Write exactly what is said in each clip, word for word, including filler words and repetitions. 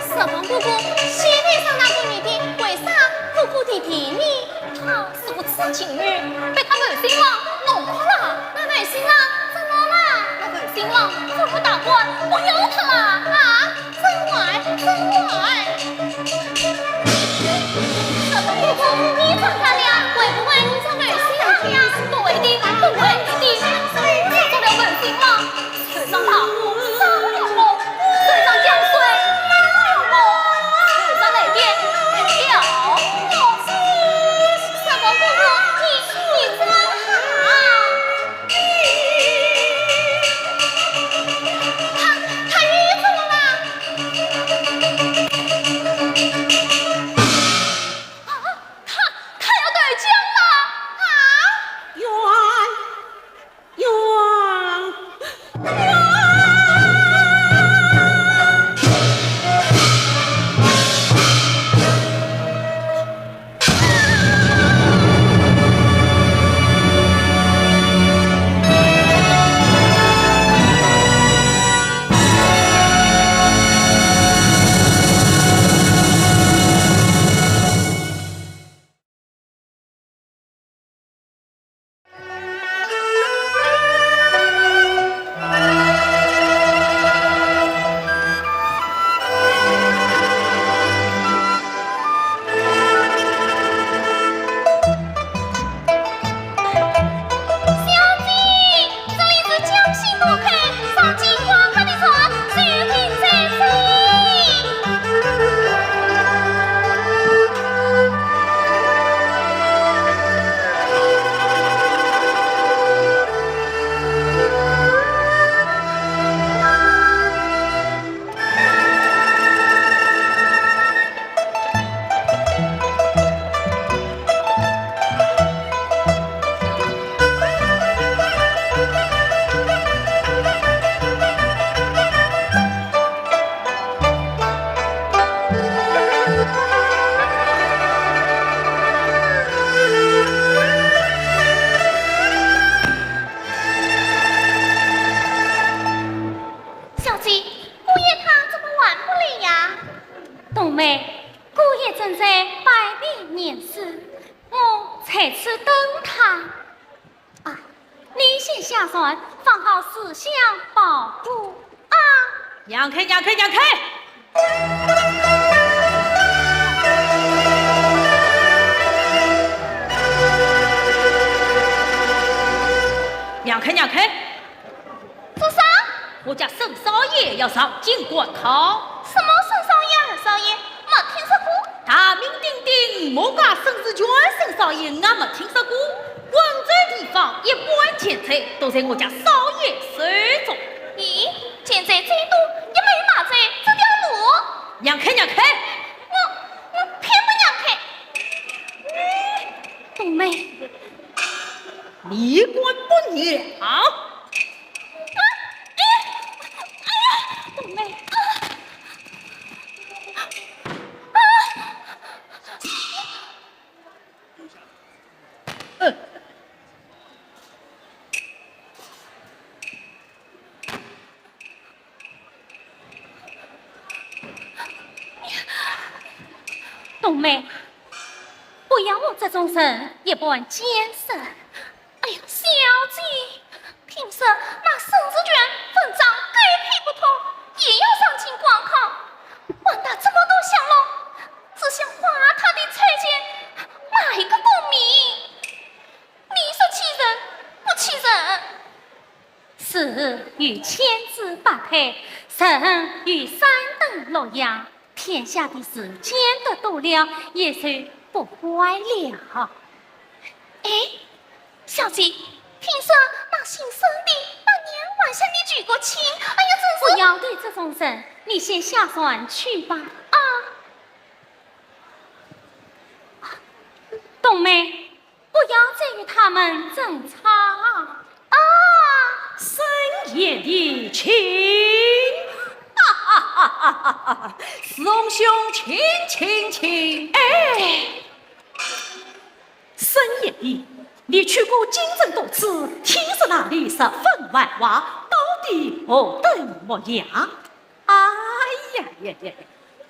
十房哥哥，现在上那个女的，为啥哭哭啼啼呢？她是个痴情女，被她负心郎弄哭了。那负心郎怎么了？那负心郎找不到官，不要她了啊！ 真坏，真坏！这个公子，你长大了，会不会做负心郎呀？不会的，不会的。做了负心郎，头上大火烧了我，身上江水淹了我，头上雷电劈了我。这个公子，你，你真好。 他，他又怎么了？啊，他，他要投江了！啊？冤，冤，冤！ 小姐，这里是江西渡口，上京赶考的船，就停在这里。 小姐，姑爷他怎么还不来呀？冬梅，姑爷正在拜别年师，我在此等他。啊，你先下船，放好书箱包裹啊。让开，让开，让开！让开，让开！ 做啥？我家沈少爷要上京赶考。什么沈少爷、二少爷？没听说过。大名鼎鼎，我家沈志全沈少爷，俺没听说过。温州地方一半钱财都在我家少爷手中。咦，钱财再多，也没有马仔这条路。让开，让开！我，我偏不让开。冬梅， 你敢不让？啊！哎！哎呀！冬梅！啊！啊！嗯。 冬梅，不要我这种人一般见识。哎呀，小姐，听说那沈志全文章狗屁不通，也要上京赶考，还带这么多香炉，只想花他的臭钱买一个功名。你说气人不气人？ 树欲千姿百态，人欲三登六阁，天下的事见得多了，也就不怪了。哎，小姐，听说那姓沈的当年还向你求过亲，哎呀，真是……不要提这种人，你先下船去吧。啊。冬梅， 不要再与他们争吵。啊，沈爷的亲。哈哈哈哈哈哈！四兄兄，请，请，请。哎，沈真言语，你去过京城多次，听说那里十分繁华，到底何等模样？哎呀呀呀！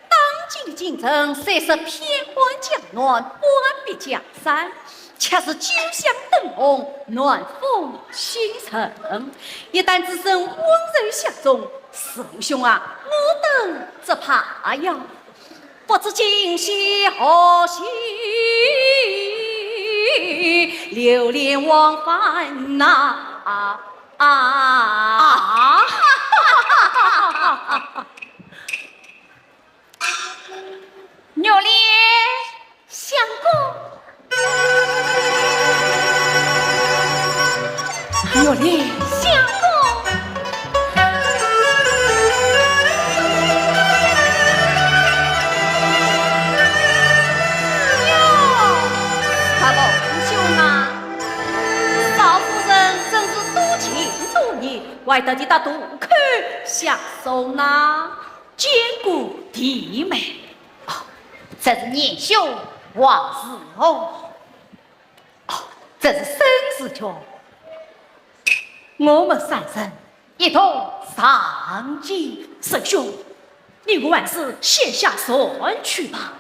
当今的京城虽是偏安江南，半壁江山，却是酒香灯红，暖风熏人。一旦置身温柔乡中，仁兄啊，我等只怕呀。 不知今夕何夕，流连忘返呐。啊！啊！玉莲，相公。 玉莲。相公。哟，大伯兄啊，少夫人真是多情多义，为得你到渡口相送呐，见过弟妹。哦，这是年兄王世宏。 哦，这是沈世钧。我们三人一同上京。沈兄，你我还是先下船去吧。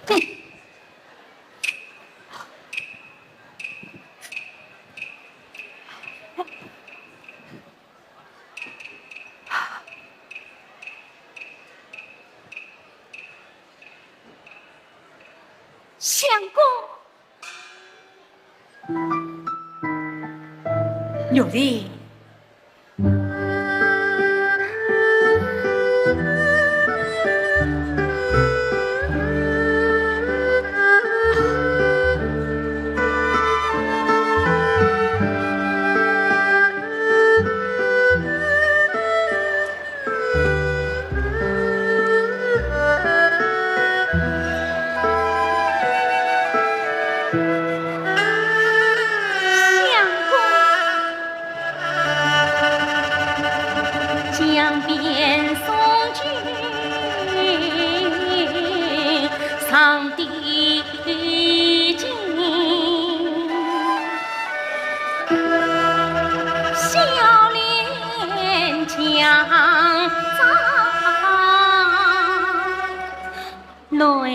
哼。 相公。玉莲。 相公。 江边送君上帝境，笑脸将张泪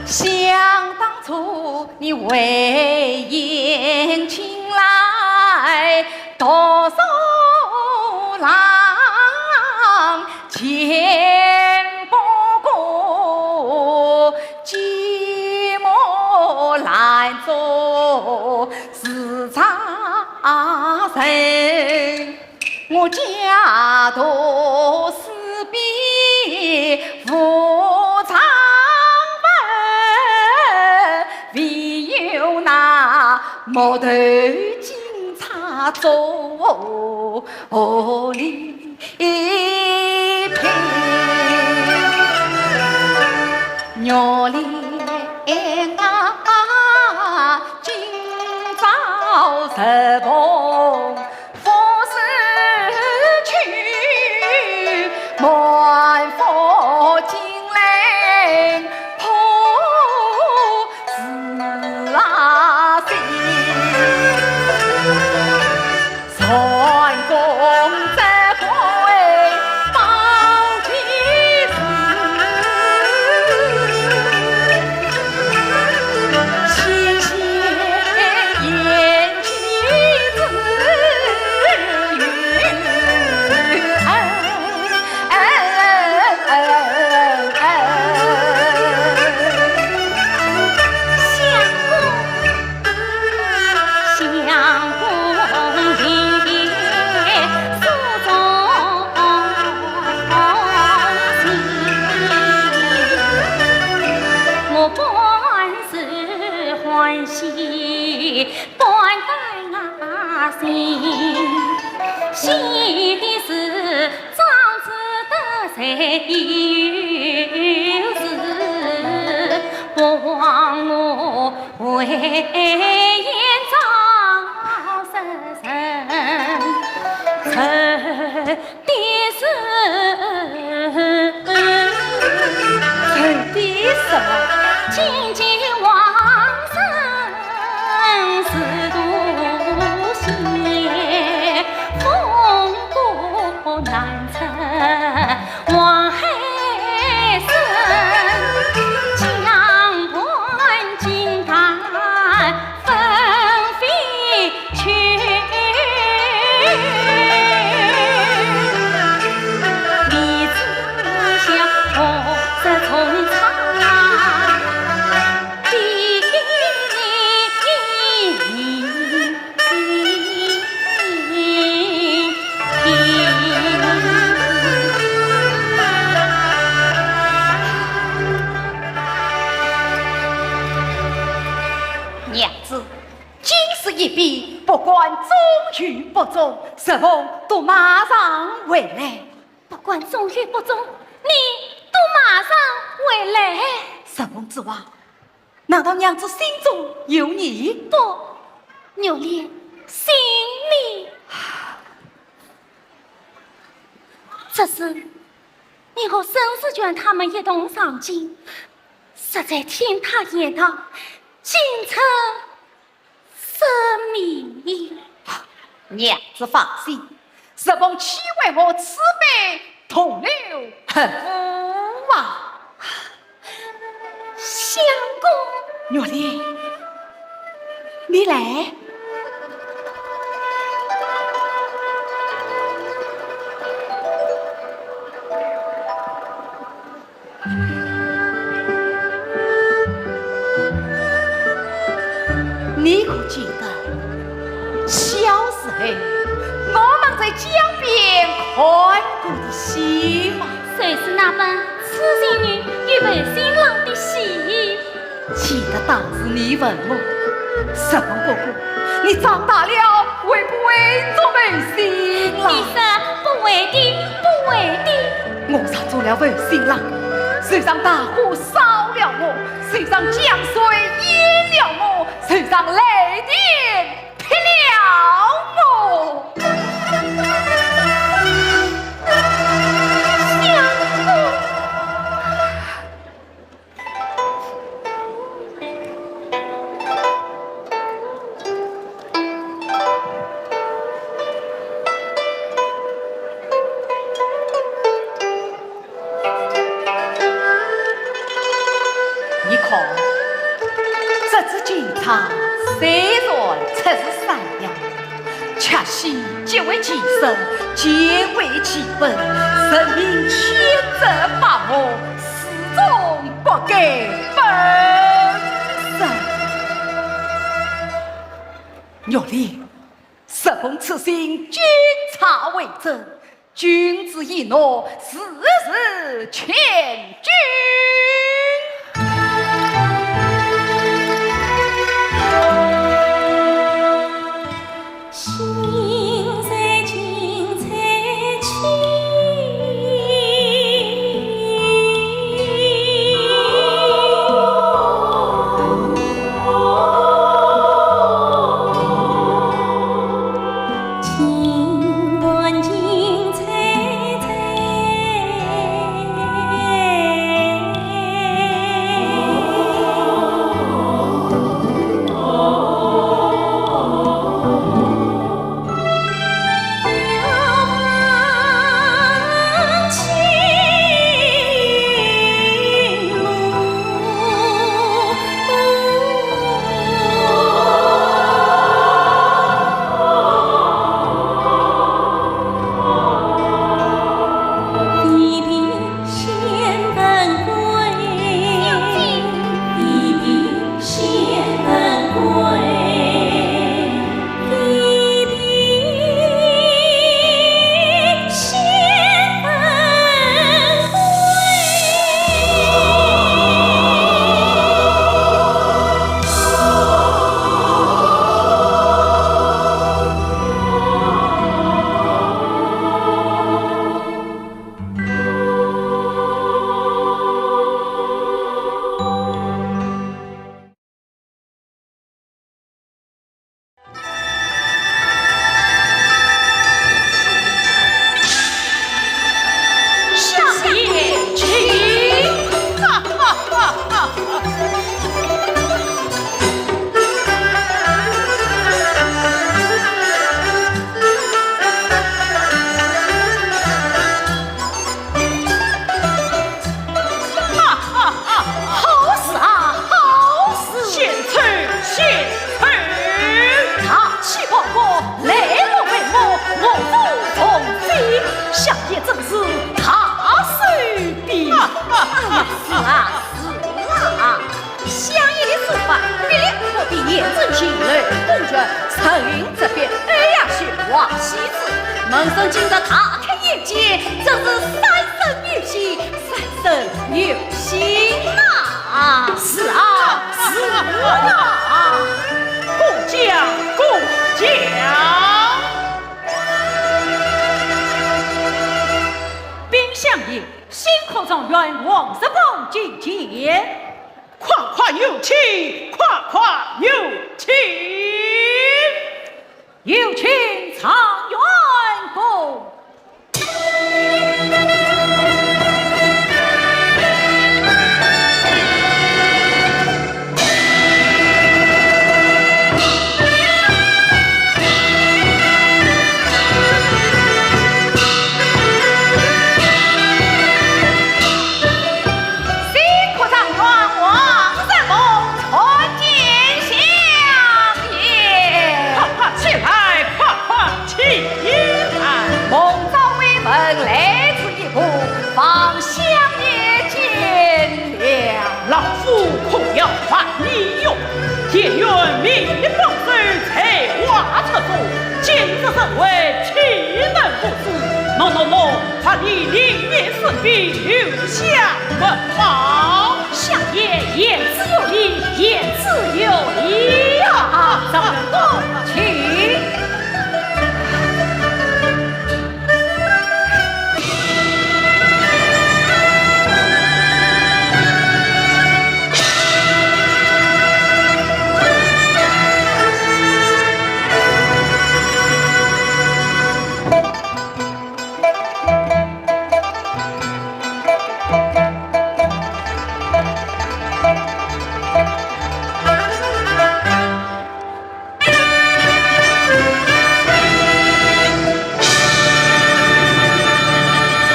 想当初你为迎亲来读书郎，见不过寂寞难做自在人。 我家徒四壁无常文，唯有那木头金钗做礼品。玉莲啊，今朝日逢 夫死去，满腹金陵破自心。三公则归方其事，七仙言君心，喜的是长子得财，有时望我回燕赵生。愁的是，愁的是，今见王孙是独仙，风波难测黄海深，江畔金丹 纷飞去。你知晓红色重唱的娘子， 今日一别，不管忠与不忠，承蒙都马上回来。不管忠与不忠，你都马上回来。承蒙主啊，难道娘子心中有你？不，玉莲，心里。这是你和沈世权他们一同上京，实在天大夜大，惊出 生命。娘子放心，承蒙岂为我慈悲同流合污啊。相公。玉莲，你来。 你可记得小时候我们在江边看过的戏吗？就是那本痴情女与负心郎的戏。 记得当时你问我，沈公公，你长大了会不会做负心郎？你说不会的，不会的。我若做了负心郎，谁让大火烧了我，谁让江水淹了我，谁让雷电劈了我。相公。 你看，这只金钗虽然出自山腰，却是极为稀世，极为奇宝，人命千折百磨，始终不改本色。玉莲，承蒙此心金钗为证，君子一诺，字字千金。花喜事，门生今日大开眼界，真是三生有幸，三生有幸呐！是啊，是啊。过奖，过奖。禀相爷，新科状元王石宝觐见。快快有请，快快有请。 有请状元公。 新科状元王石宝参见相爷。快快起来，快快起来。蒙赵惠文来至一步，望相爷见谅。老夫可要烦你哟，田园名利榜首，才华出众，今日怎会岂能不知？喏喏喏， 发你灵验神笔，留下文宝。相爷言之有理，言之有理啊！状元公，请。 好，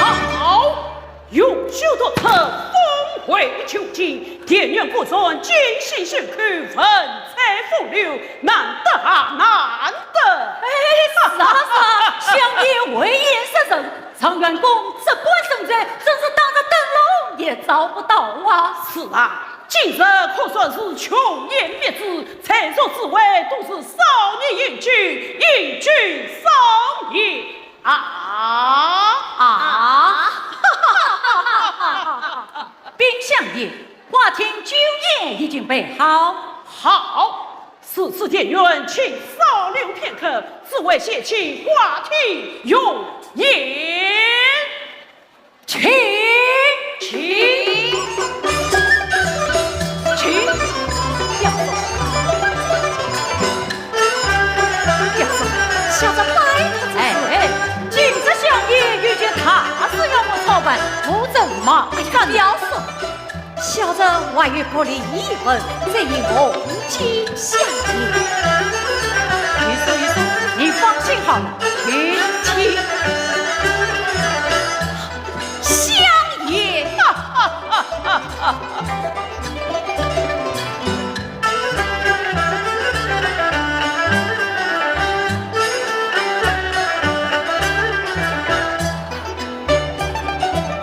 荣休夺出，峰回究竟，田园古传，尽显胸口，文采风流，难得啊，难得！哎，是啊，是啊，相爷慧眼识人， 状元公这般身材，真是当着灯笼也找不到啊！是啊，今日可算是穷言毕之，在座诸位都是少年英俊，英俊少年啊！啊！禀相爷，花厅酒宴已经备好。好， 如此田园，请稍留片刻，只为谢请花厅用宴。请，请，请。呀嗖，呀嗖，小侄拜托哉。哎，哎，今日相爷有件大事要我操办，不准忙干。哎呀，不要说。 小侄还有不离遗恨，这一梦见相爷。有数，有数，你放心好了，请，请。相爷。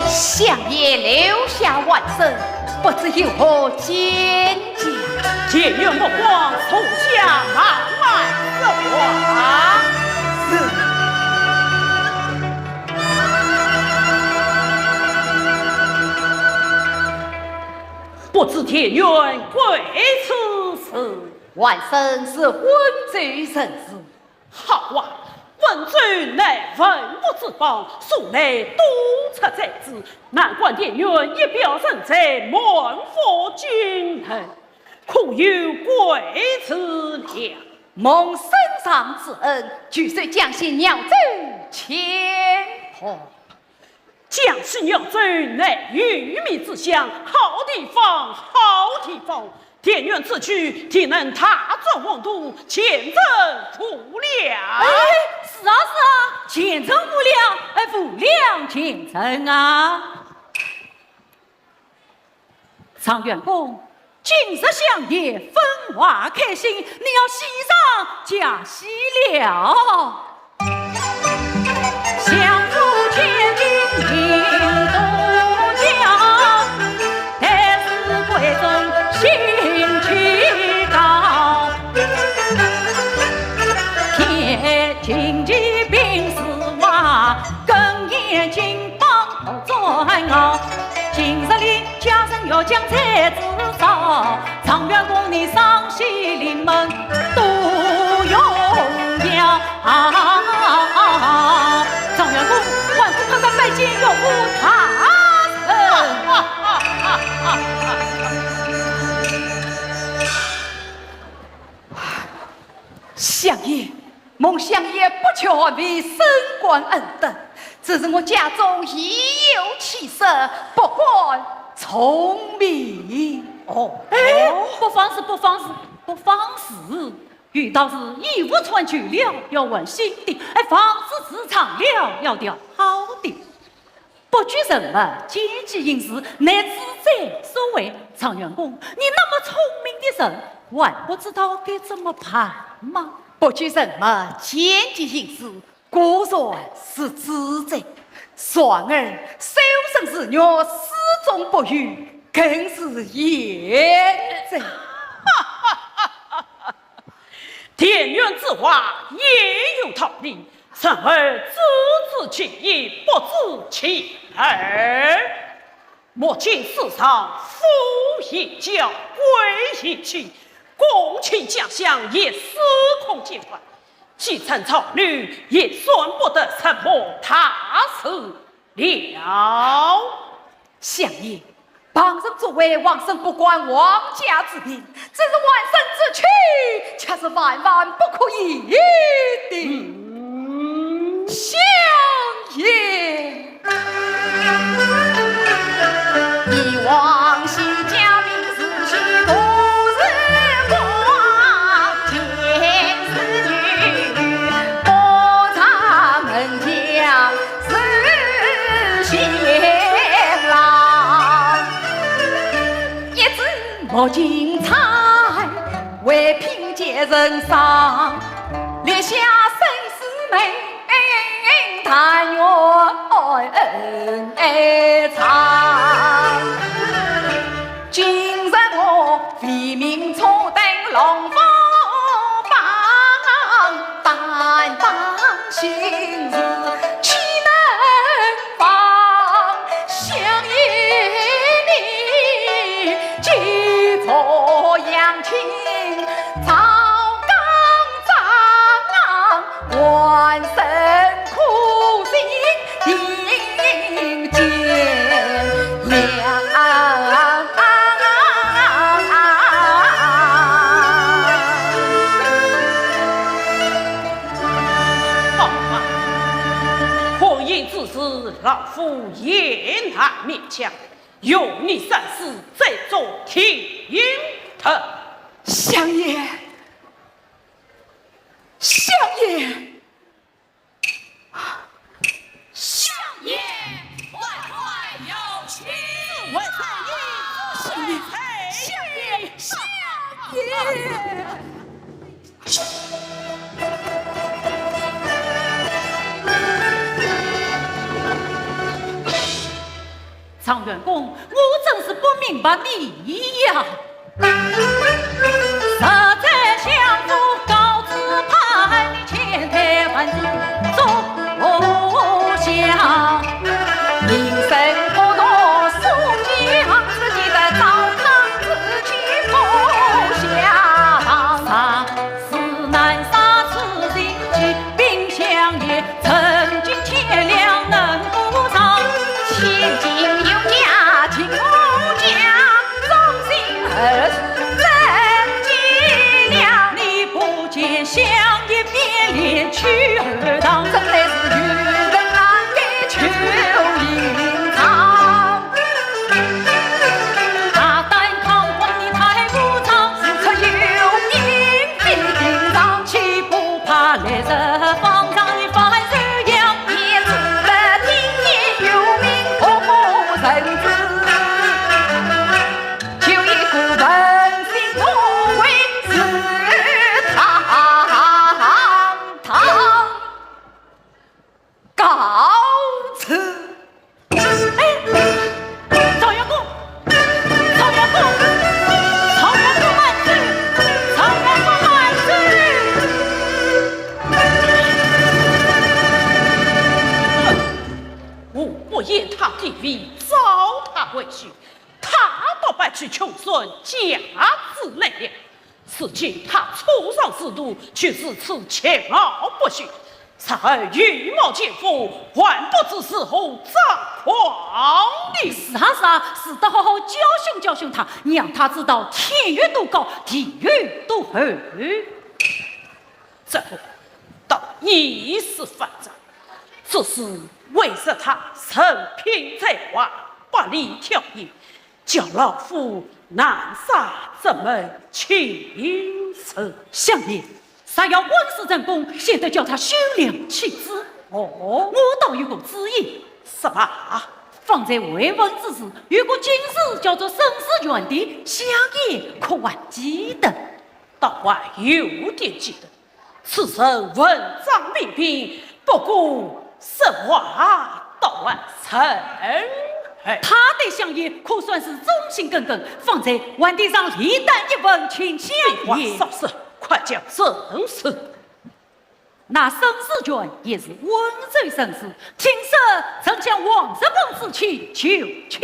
相爷留下还生，不知有何见解？田园目光，坐下慢慢说话。是。不知田园贵处是？还生是温州人氏。 好啊，温州乃文武之邦，素来多出才子，难怪田园一表人才，满腹经纶，可有贵处了？蒙圣上之恩，举手将西绕州千户。 江西饶州乃鱼米之乡，好地方，好地方。田园此去，定能大展宏图，前程无量。哎，是啊，是啊，前程无量，哎，无量前程啊。 状元公，今日相爷分外开心，你要喜上加喜了。好，今日里家人要将才子招，状元公你上西临门多荣耀。状元公，万岁快快拜见岳父大人。相爷， 蒙相爷不辞寒微，升官恩德，只是我家中已有妻室，不敢从命。哦，哎，不妨事，不妨事，不妨事。有道是衣服穿旧了，要换新的；哎，房子住长了，要调好的。 不拘人么，见机行事，乃至在所为。状元公，你那么聪明的人，还不知道该怎么办吗？不拘人么，见机行事，果然是至哉。然而，修身自律，始终不渝，更是严哉。 田园之花，也有道理，人而知其一，不知其二。目前世上，夫亦交，贵亦贱，公卿将相，亦司空见惯，既成草率，也算不得什么大事了。 相爷，旁人作为，王孙不关王家之命，只是王孙之去，却是万万不可以的。嗯。相爷。 好啊，婚姻之事，老夫也难勉强，容你三思，再作停谈。相爷，相爷。 相爷，快快有请。相爷，相爷，相爷。 状元公，我真是不明白你呀。告辞。哎，状元公，状元公，状元公慢走，状元公慢走。我不言他的罪，招为许，他倒摆出穷酸架子来了。如今他初尝仕途，就如此桀骜不驯，日后羽毛全无，还不知如何掌控呢。是啊，是啊，是得好好教训教训他，让他知道天有多高，地有多厚。这个倒也是法子，只是为着他人品才华，百里挑一， 叫老夫难杀这门亲事。相爷，若要官司成功，先得叫他休两妻子。哦，我倒有个主意。什么？方才回文之时，有个进士叫做沈士权的，相爷可还记得？倒还有点记得。 此人文章彬彬，不过说话倒还顺耳。他对相爷可算是忠心耿耿，方才还得上礼单一份，请相爷。话少说，快讲正事。那沈士权也是温州人士，听说曾向王石凤之妻求亲，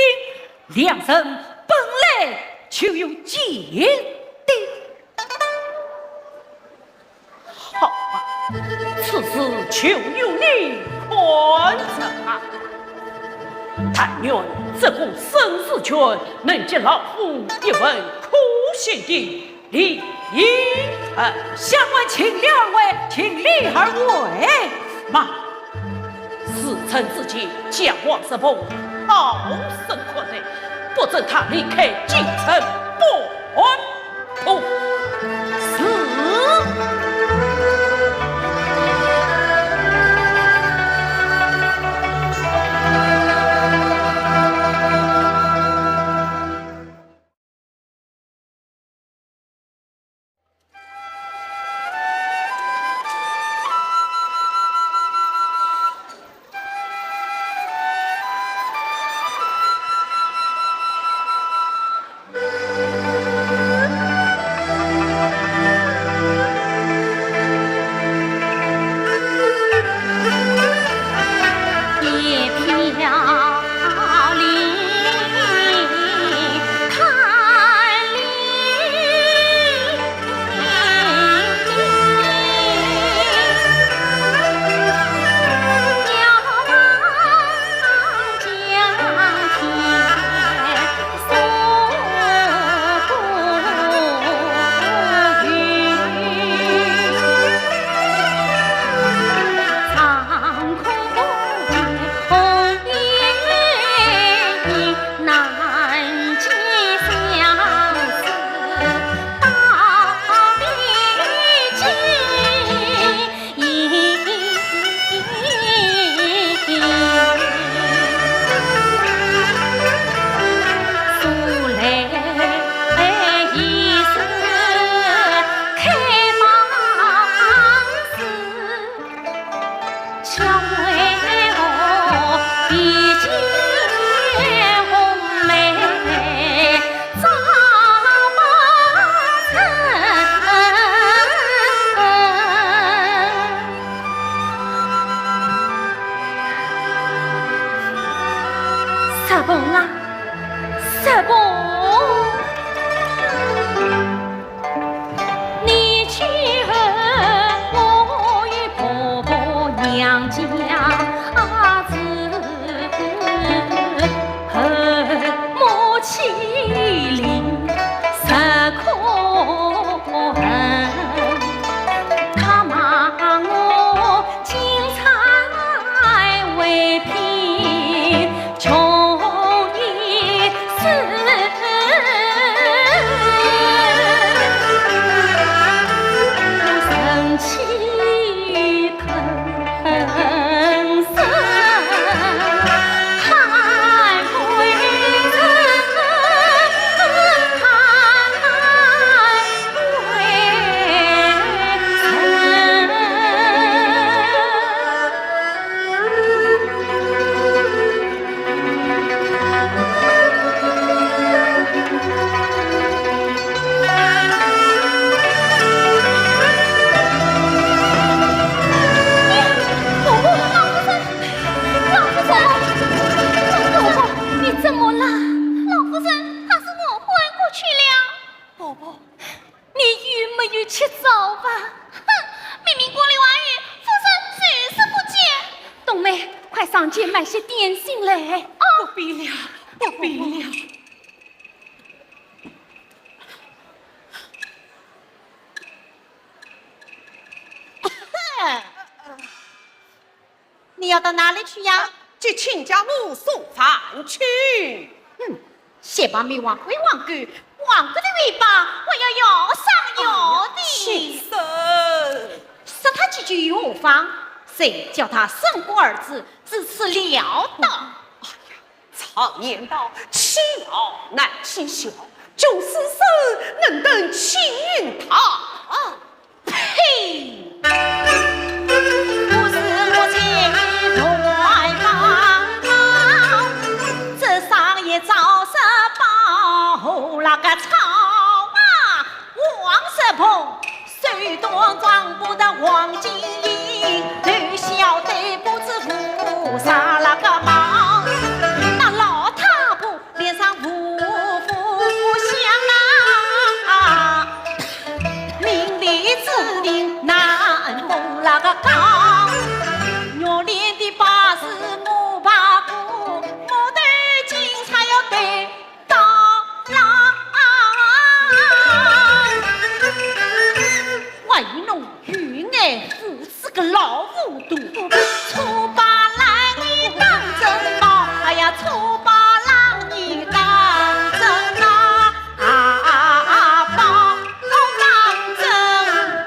两人本来就有见地。 好啊，此事就由你看着啊。但愿这个沈士权能给老夫一份可信的理由。相爷请了二位，请了二位。慢， 事成之前，将王石凤好生看待，不准他离开京城半步。是。石凤啊，石凤。 生气透。快上前买些点心来。哦，不必了，不必了。你要到哪里去呀？给亲家母送饭去。哼，些旁边王贵王贵，王贵的尾巴我要摇上摇的。哎呀，亲生。说他几句又何妨？谁叫他生过儿子，如此潦倒？哎呀，常言道，欺老难欺小，就是生能登青云堂。呸！不是我欺乱方，这商夜早日报那个草啊，王石凤。 手段装不得黄金印，头小对不知菩萨那个忙。那老太婆脸上无福相啊，名利之人难逢那个高。玉莲的八字没把过，木头金钗要对 到老。还有侬有眼无珠个老糊涂，错把烂泥当成宝，哎呀，错把烂泥当成宝，啊，宝当成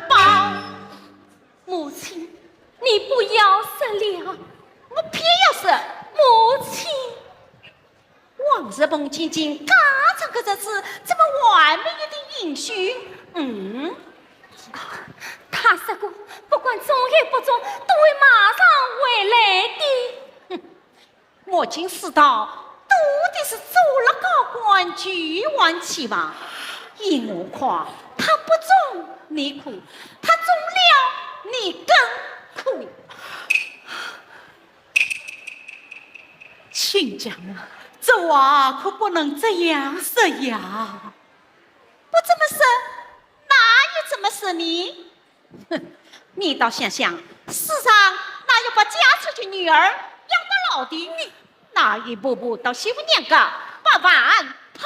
宝。母亲，你不要说了。我偏要说，母亲。 王石凤今天嫁妆个日子，这么完美的音讯。嗯，啊，他说过，不管中也不中，都会马上回来的。哼，我今知道，到底是做了高官就还期望。依我看，他不中你苦，他中了你更苦。 亲家母，这话可不能这样说呀。不这么说，那又怎么说呢？哼，你倒想想，世上哪有不嫁出去女儿养到老的？你哪有婆婆到媳妇娘家把饭讨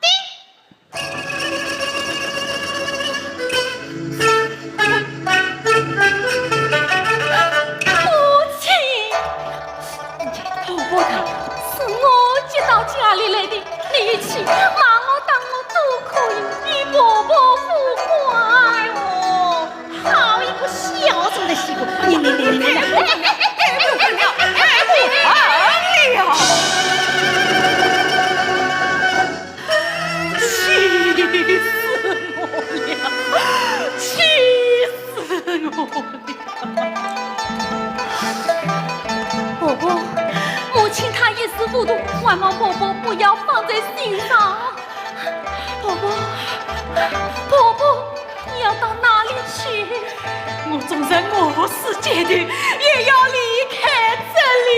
的？ 母亲，婆婆她是我接到家里来的，你一气骂我打我都可以，与婆婆无关哦。好一个孝顺的媳妇，你你你你你，哎哎哎哎，不得了，哎，不得了！ 气死我了！气死我了！婆婆，母亲她一时糊涂，还望婆婆不要放在心上。婆婆，婆婆，你要到哪里去？我纵然饿死街头，也要离开这里。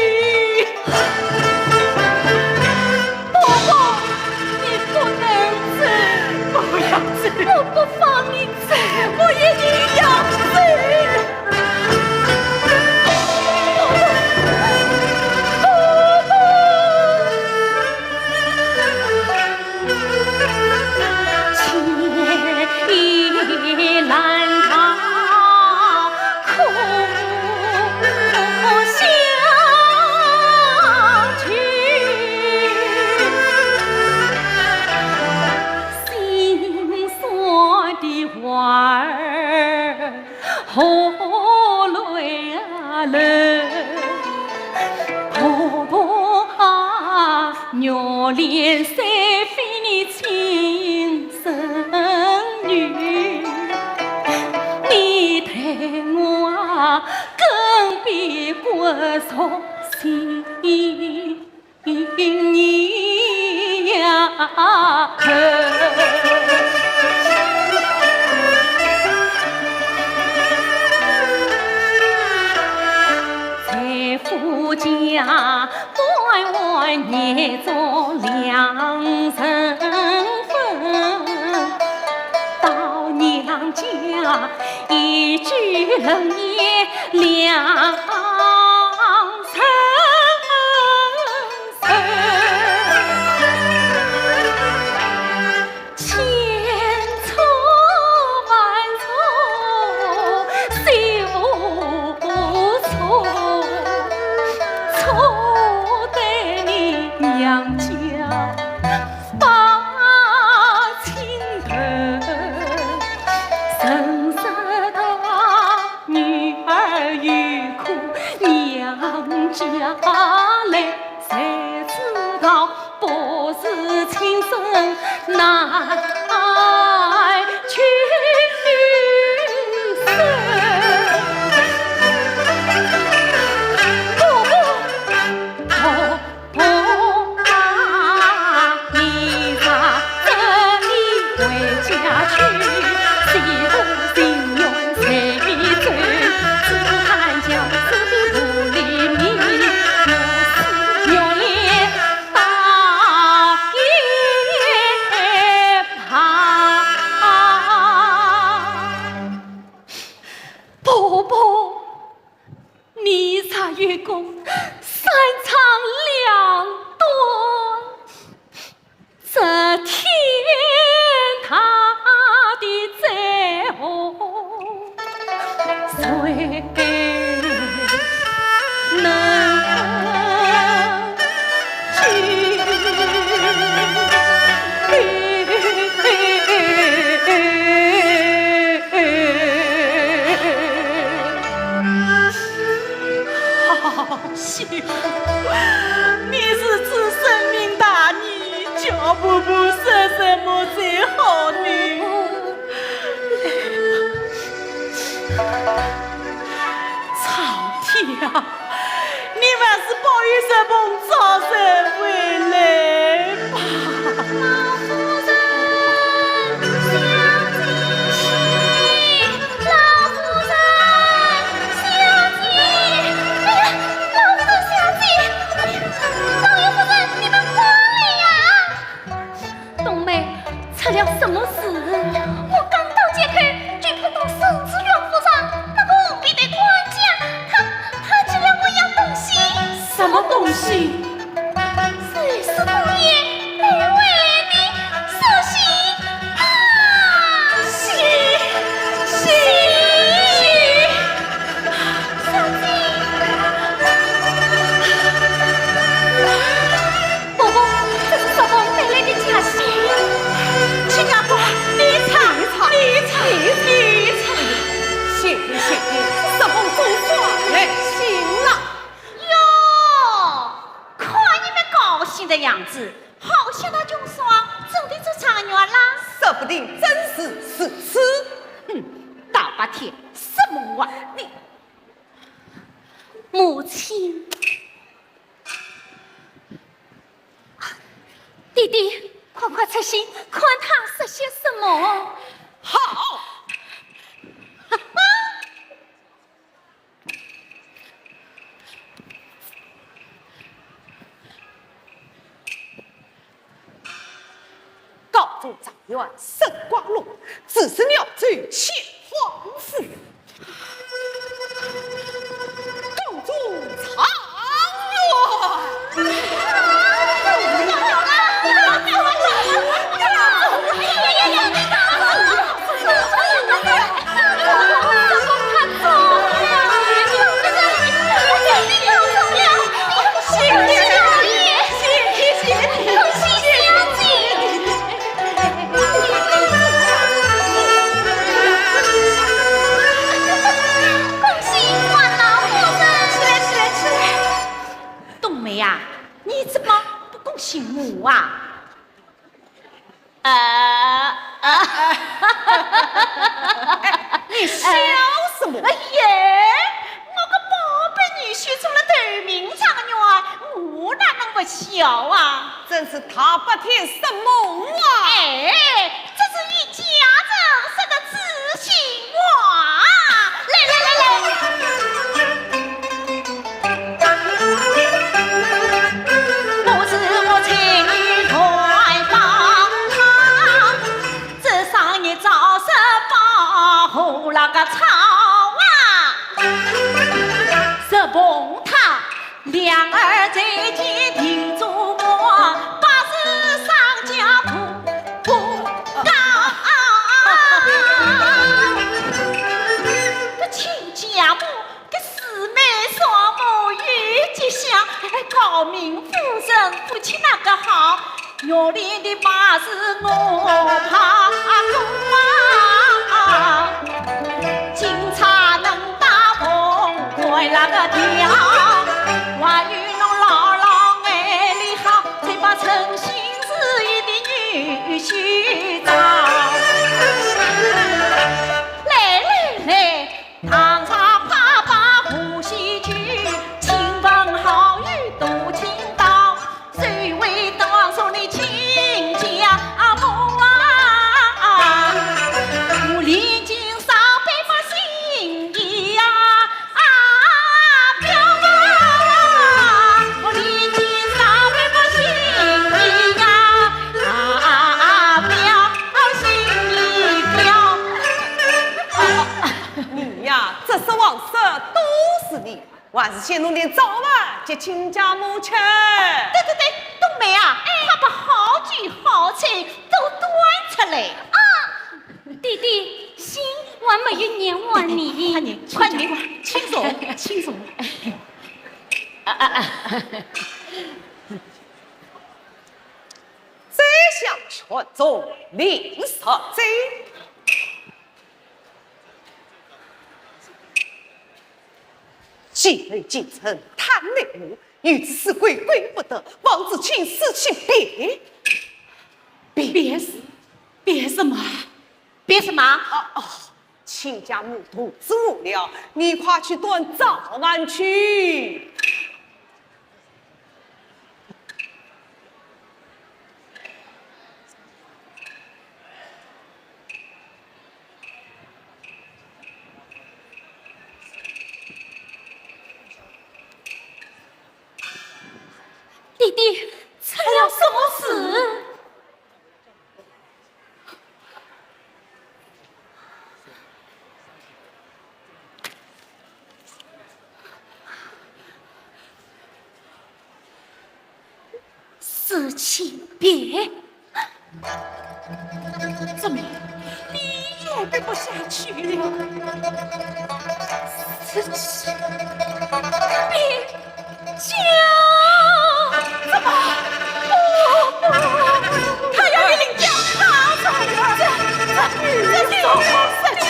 婆婆，你不能走。不要走。我不放你走。我一定要走。婆婆，婆婆。家来，谁知道不是亲生，难去生。婆婆，婆婆啊，你若真的回家去，媳妇情愿谁做？只盼叫是的不离你，我是愿意 到一旁。婆婆，你若有功，三长两短，这天大地再厚，谁能 好媳妇，你是知生命大义，叫婆婆说什么才好呢？ 苍天啊，你还是保佑这凤早日回来吧。老夫人，小姐，老夫人，小姐，哎呀，老夫人，小姐，哎呀，老爷夫人，你们快来呀！ 冬梅，出了什么事？我刚到街口，就碰到沈知远夫人那个无比的官家，他，他给了我一样东西。什么东西？就是冬梅带回来的寿喜。啊！喜，喜，喜！小姐。 伯伯，这是什么带来的惊喜？亲家公，你猜，你猜，你猜，你猜。行行行，这不总算来信了。哟，看你们高兴的样子，好像那穷酸真的做状元啦？说不定真是如此。哼，大白天什么话？你，母亲。 弟弟，快快出信，看他说些什么。好。告状状元沈光禄，自是鸟州谢皇府。 告状状元。恭喜我老夫人！起来，起来，起来！冬梅呀，你怎么不恭喜我啊？呃，呃，哎，你笑什么？哎耶，我个宝贝女婿中了头名状元，我哪能不笑啊？ 真是大白天说梦话。哎，这是一家人说的知心话。来来来来。我是我妻女来帮他，这上一朝是把火那个草啊，是碰他 两儿在前定做官，八字上家不不高。搿亲家母，搿姊妹双母有吉祥，高明夫人夫妻那个好。 玉林的马是我怕过啊，警察能打红关那个条。还有侬老老眼里好，才把称心如意的女婿找。来来来，堂上摆摆贺喜酒，亲朋好友都请到，谁会当上你亲家母啊？我连敬三杯把心意呀，啊，表啊，我连敬三杯把心意呀，啊，表心意表。你呀，这是王色都是你，还是先弄点早饭给亲家母吃。对对对，冬梅啊，快把好酒好菜都端出来。啊，弟弟，心还没有念完呢。快点，快点，快点，请坐，请坐。啊啊啊！宰相泉州李世蕃，既来京城探内幕，欲知是非归不得，望子卿施其别。别？别什么？别什么？哦哦，亲家母肚子饿了，你快去端早饭去。 弟弟，出了什么事？ 施其别？怎么，你也编不下去了？施其别？ 叫什么？不，不，他要一领将他走了。这，这，这是什么事情？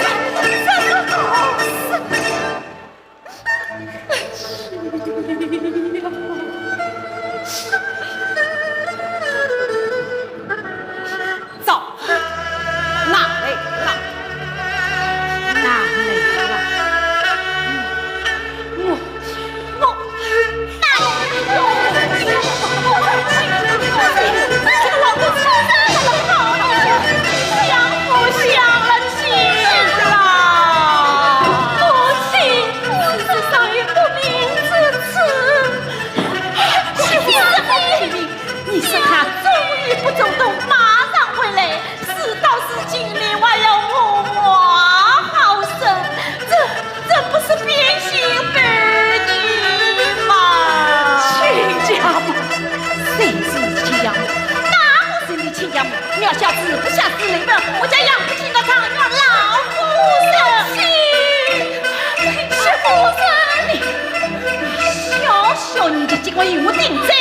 这，这是什么事情？走。 拿来，拿，拿来了。我，我，拿来了。你说他终于不走动，马上回来，事到如今，你还要我好生，这，这不是偏心儿女吗？亲家母，谁是亲家母？哪个是你亲家母？你要下子不下子，那个我家养不起那场，你要老夫人。是夫人，你，你小小年纪，竟敢与我顶嘴！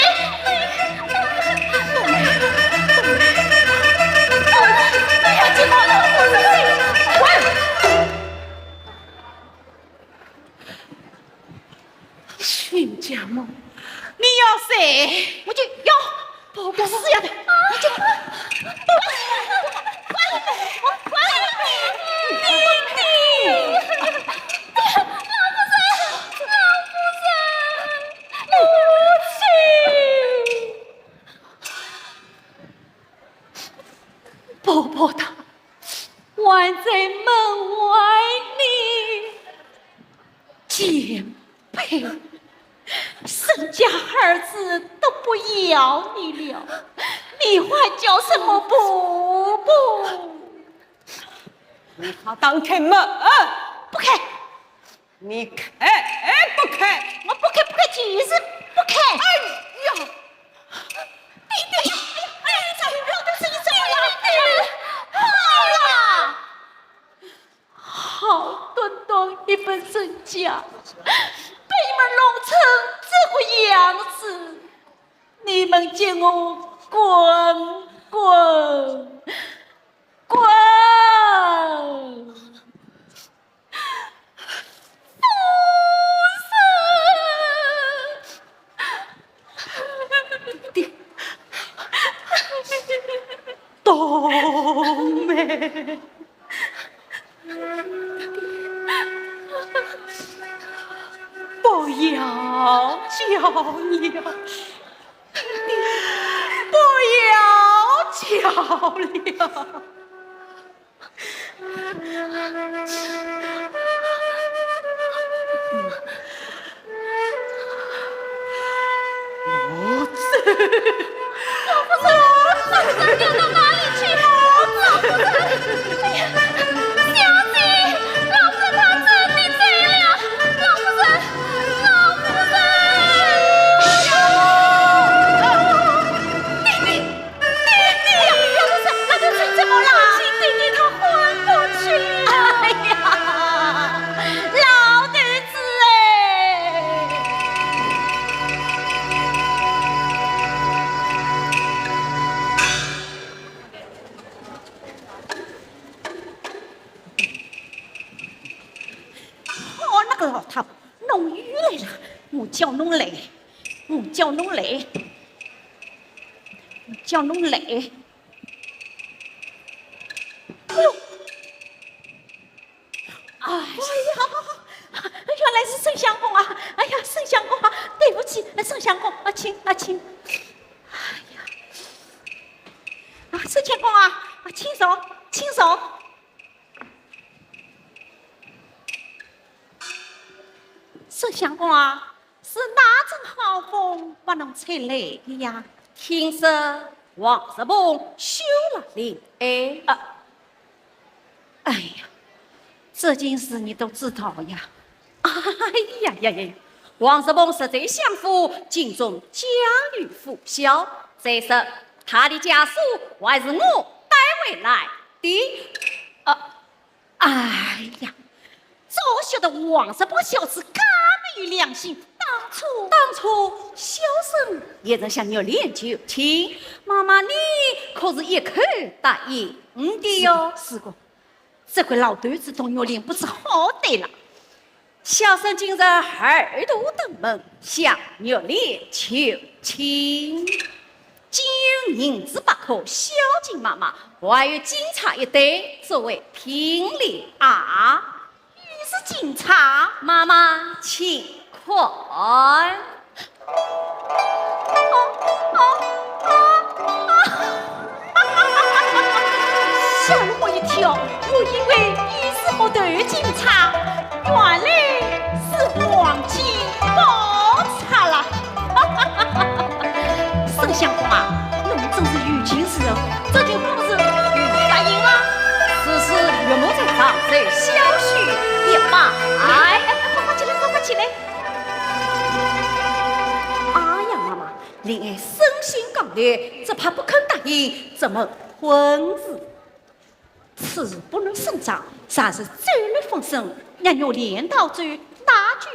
亲家母，你要死，我就要报复死呀的，我就报复，报复，报复，报复，你，你，老夫人，老夫人，母亲。 婆婆她还在门外呢。贱婢，人家儿子都不要你了，你还叫什么婆婆？你快打开门！不开。 你开不开？我不开，不开，就是不开。哎呀！弟弟，哎呀，哎呀，这老头子，你怎么了？弟弟，好了。好端端一份身家，被你们弄成这个样子，你们给我滚，滚，滚！ 夫人，要叫了，不要叫了。 老夫人，老夫人，你要到哪里去？老夫人，哎呀，小姐，老夫人她真的走了，老夫人，老夫人。爹爹，爹爹呀，老夫人，老夫人怎么了？爹爹他昏过去了。哎呀，老头子哎。 哦，那个老太婆，侬又来了，我叫侬来，我叫侬来，我叫侬来。哎呦，哎呀，原来是沈相公啊！哎呀，沈相公啊，对不起，沈相公啊，请啊，请。哎呀，啊，沈相公啊，啊，请坐，请坐。 沈相公啊，是哪阵好风把侬吹来的呀？听说王叔凤休了令哀。啊，哎呀，这件事你都知道呀？哎呀呀呀，王叔凤实在相府，尽忠家喻户晓。再说他的家书还是我带回来的。啊， 哎呀，早晓得王叔凤小子介没有良心，当初，当初小生也曾向玉莲求亲，妈妈你可是一口答应的哟。是，是个，这个老头子同玉莲不知好歹了。小生今日二度登门向玉莲求亲。 金银银子八颗孝敬妈妈，还有金钗一对作为聘礼啊。你是金钗？妈妈请看。哦，哦，哦，哦。吓了我一跳，我以为你是木头金钗，原来是黄金宝钗啦。 沈相公啊，侬真是有情之人，这就不是有答应了。此事岳母在上，再小婿也罢。哎，哎，快快起来，快快起来。哎呀，妈妈，令爱生性刚烈，只怕不肯答应这门婚事。 此事不能声张，若是走漏风声，让玉莲逃走，那就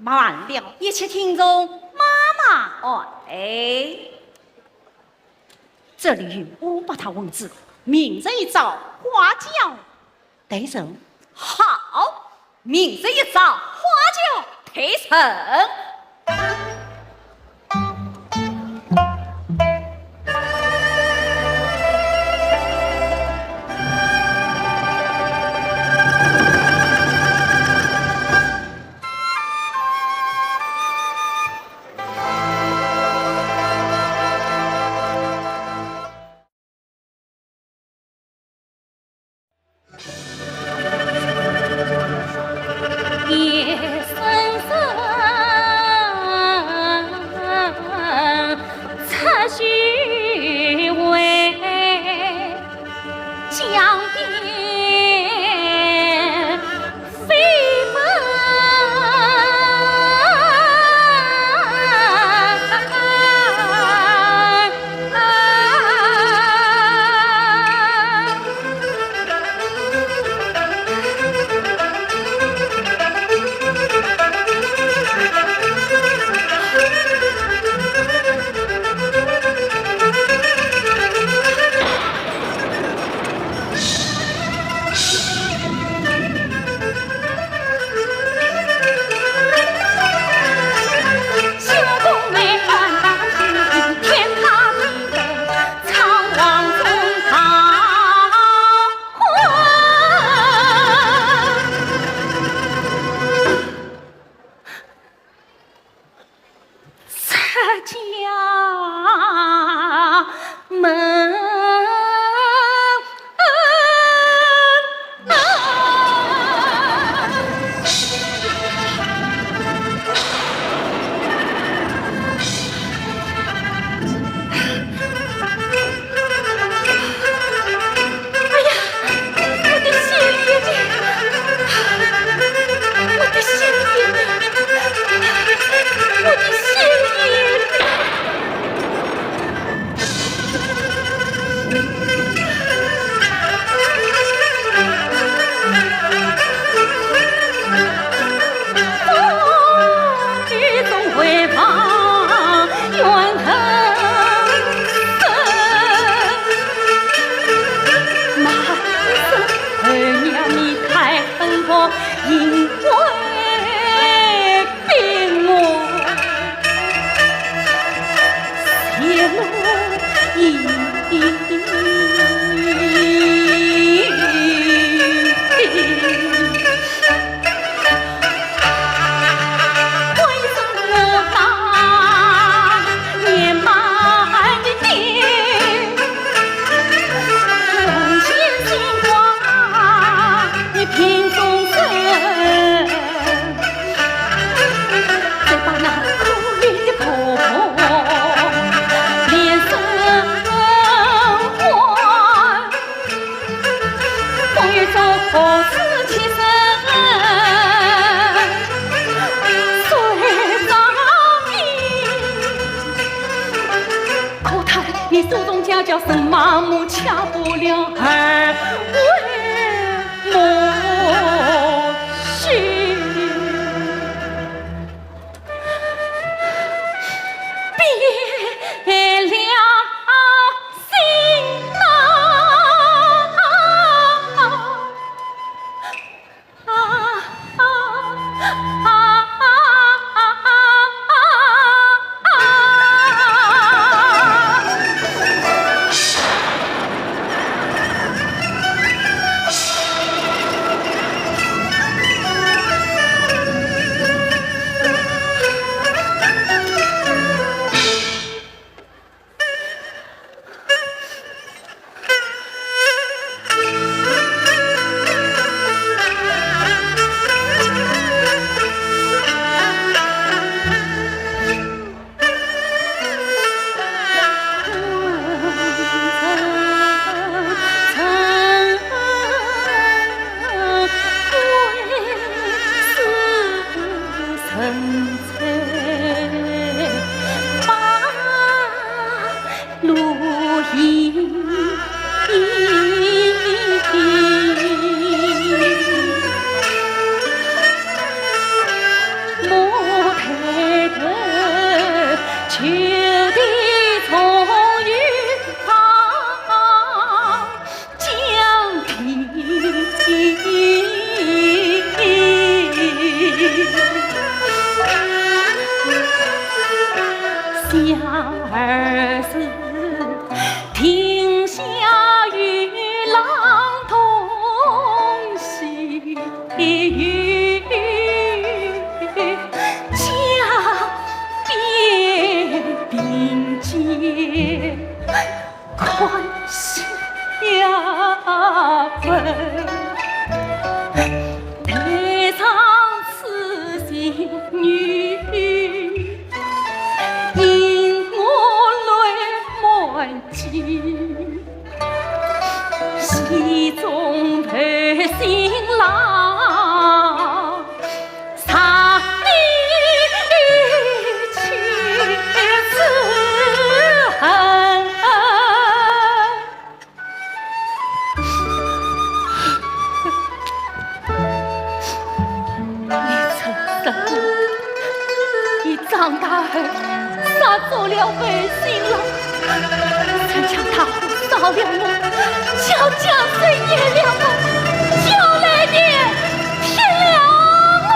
完了。一切听从妈妈安排。这里有五百套文字，明日一早花轿待人。好，明日一早花轿待人。家门。哎呀，我的心肝，我的心肝，我的心肝。可叹你祖宗家教甚麻木，吃不了二位母亲。 别了心呐。你曾说过，你长大后杀做了背心郎，谁知大火烧了我，叫江水淹了我，叫雷电劈了我。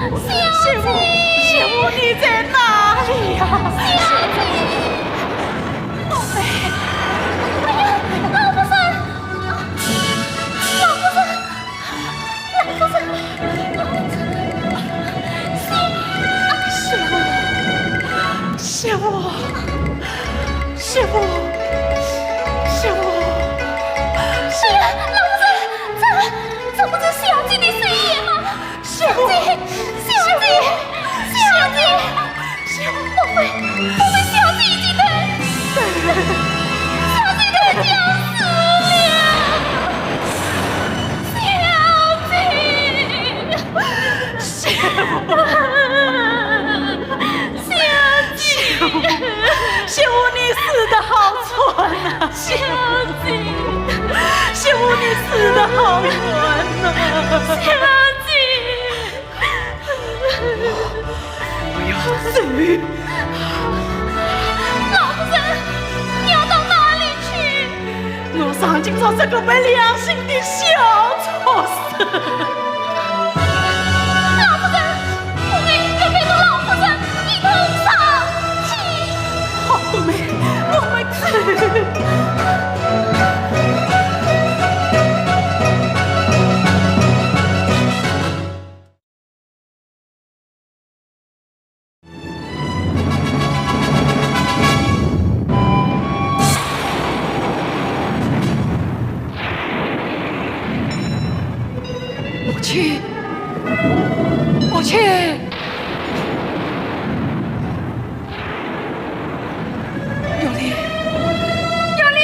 小姐，媳妇，媳妇，你在哪里呀？小姐，宝贝。哎呀，老夫人，老夫人，老夫人，老夫人，媳妇，媳妇，媳妇，媳妇。哎呀，老夫人，这，这不是小姐的睡衣吗？ 小姐，小姐，小姐，小姐，不会，不会，小姐已经被，小姐被绑死了，小姐，小姐，媳妇，你死得好惨啊，小姐，媳妇，你死得好冤啊，小姐。 我要走。老夫人，你要到哪里去？我上京找这个没良心的小畜生。老夫人，我愿意陪同老夫人一同上京。好妹妹，我们走。 母亲，母亲。 玉林，玉林！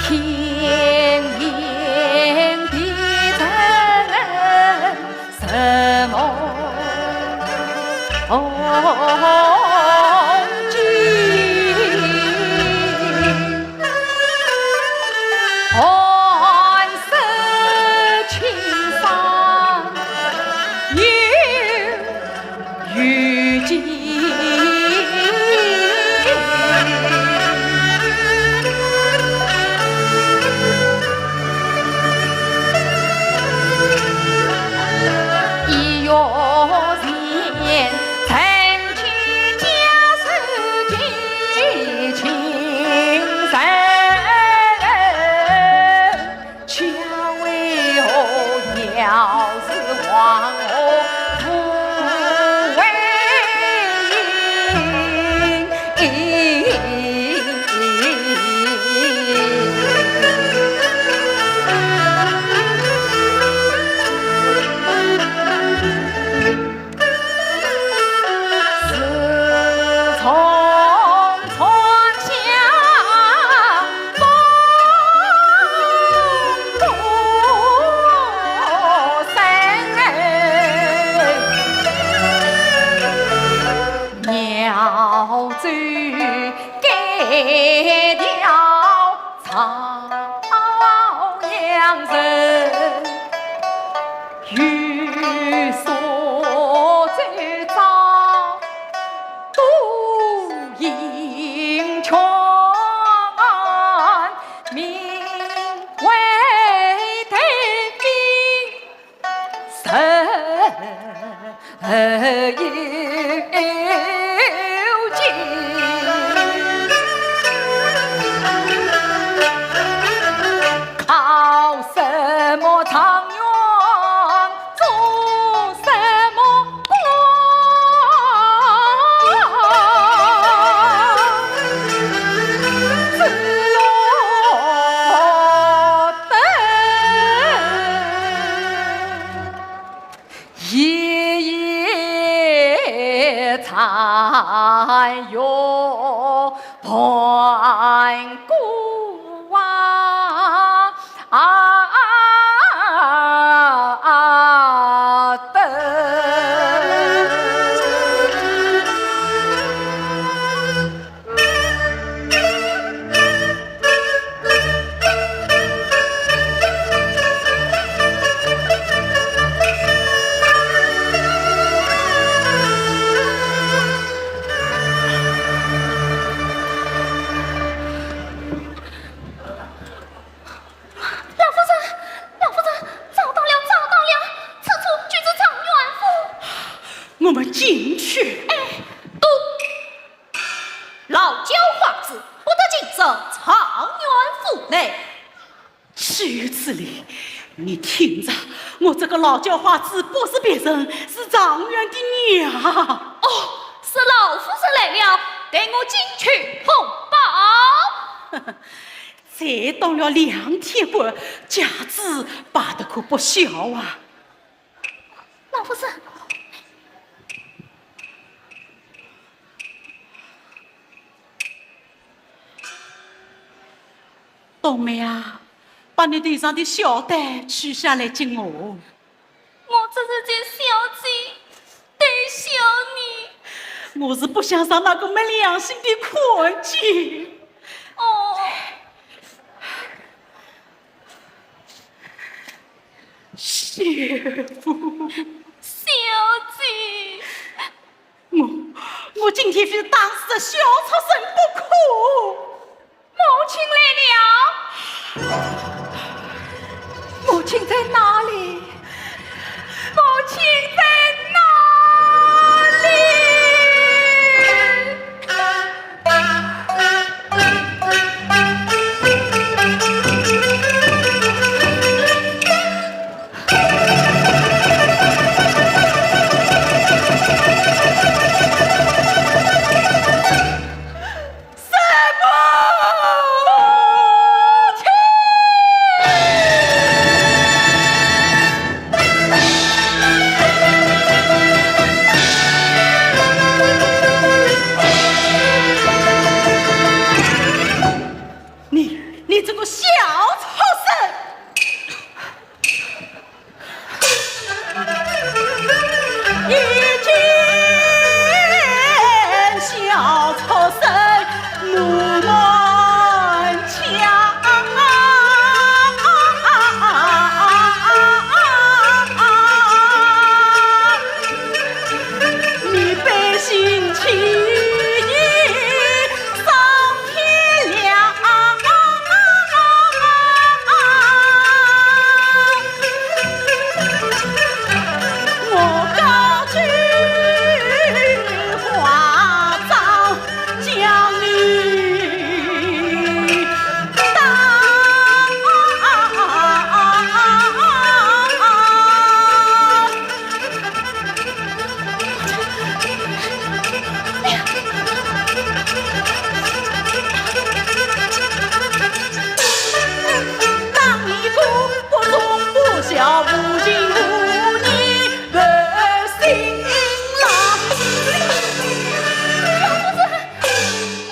天边的人 什么风景？寒舍青山又 雨季。一月前，曾经家书寄情人。 家为何，鸟是黄河无为自从春夏风过身，鸟走该条 朝阳城，有所奏章，都应劝，名为退兵。 谁有情？考什么状元，做什么官，只落得 一夜残月半孤啊，啊，啊，啊，等。去。哎，不，老焦花子不得进这状元府内。岂有此理！你听着，我这个老焦花子不是别人，是状元的娘。哦，是老夫人来了，待我进去通报。才当了两天官，架子摆得可不小啊。 老夫人。冬梅啊，把你头上的孝带取下来给我。我只是在孝敬，对孝你。我是不想让那个没良心的看见。哦。 媳妇。小姐。我，我今天非打死这小畜生不可。母亲来了。母亲在哪里？母亲在哪里？ 什么？母亲！你，你这个小畜生！ 已经小畜生，奴蛮强。你背信弃义， 上天了。我告君话，将你打。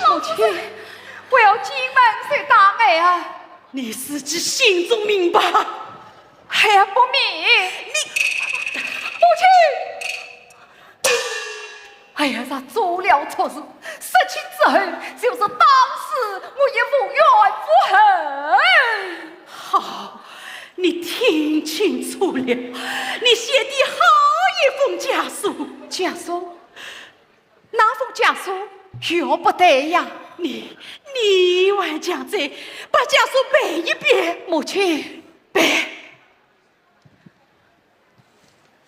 母亲，不要进门，谁打我啊？你自己心中明白。 还不明。你，母亲！哎呀，他做了错事，事情之后，就是打死我也无怨无悔。好，你听清楚了，你写的好一封家书。家书？ 那封家书又不对呀。你，你还讲这，把家书背一遍。母亲。背。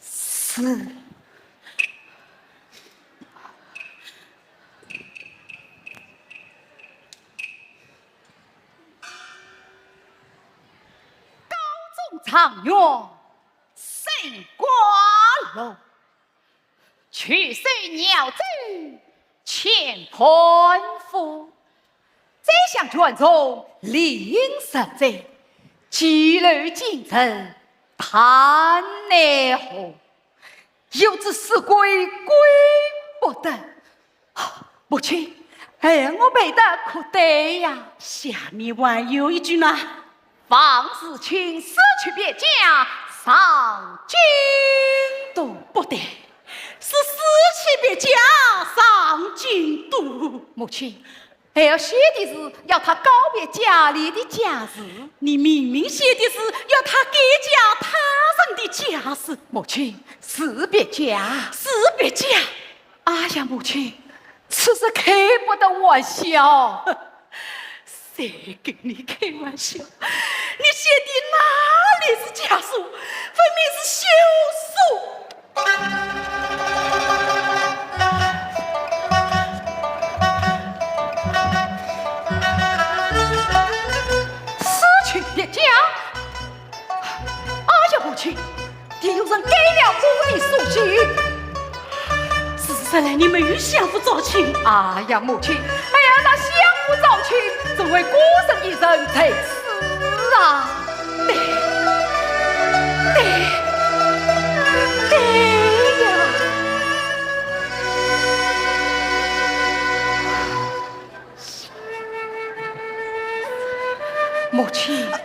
是。高中状元升官了。 去守饶州乾坤府，宰相权从令十载，诛刘敬臣，弹内何，有子死罪，归不得。母亲，哎，我背得可对呀？下面还有一句呢。 方世卿死去别家上京都。不对，是死去别家上京都。母亲，还要写的是要他告别家里的家事。你明明写的是要他改嫁他人的家事。母亲，是别家。是别家。 哎呀，母亲，此事开不得玩笑。谁跟你开玩笑？你写的哪里是家书，分明是休书。没有相府招亲。哎呀，母亲，哎呀，那相府招亲，怎会孤身一人在此啊？对，对，对呀。母亲。啊。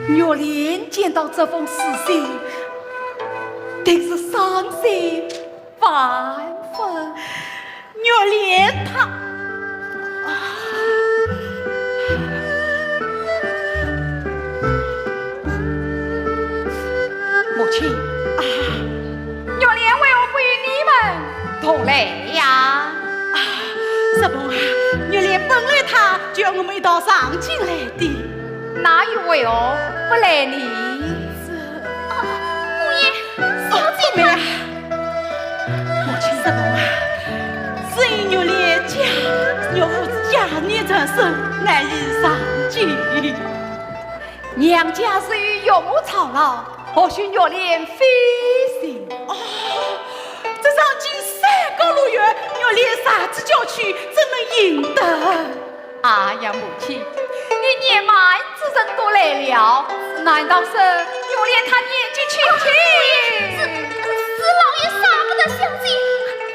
玉莲见到这封书信，定是伤心万分。玉莲她，啊，母亲。啊，玉莲为何不与你们同来呀？啊，师伯啊，玉莲本来她就要我们一道上京来的。 那又为何不来呢？这，啊，姑爷，小姐她，啊，不明白。母亲，师伯啊，只因玉莲家，岳父家业在身，难以上京。娘家是与岳母操劳，何须玉莲费心？哦，这上京山高路远，玉莲啥子郊区，怎能行得？ 哎呀，母亲，你年迈之人都来了，难道是玉莲她年纪轻轻？是，是老爷舍不得小姐，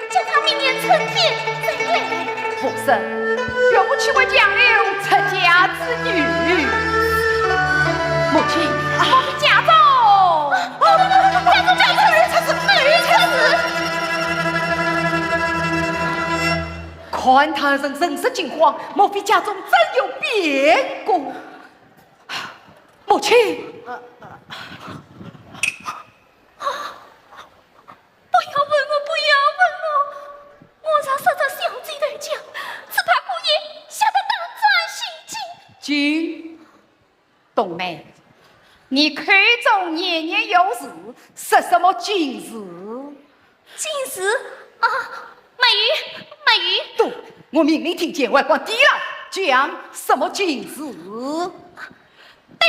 叫她明年春天再来。不是，岳父岂会强留出家之女？母亲，啊，家中，啊，家中，家中，出事，出事！ 看他人神色惊慌，莫非家中真有变故？母亲！不要问我，不要问我，我若说出小姐的家，只怕姑爷吓得胆战心惊。金 冬梅，你口中念念有词，是什么金字？金字？啊，没有，没有。对，我明明听见外公提了，讲什么金字？对，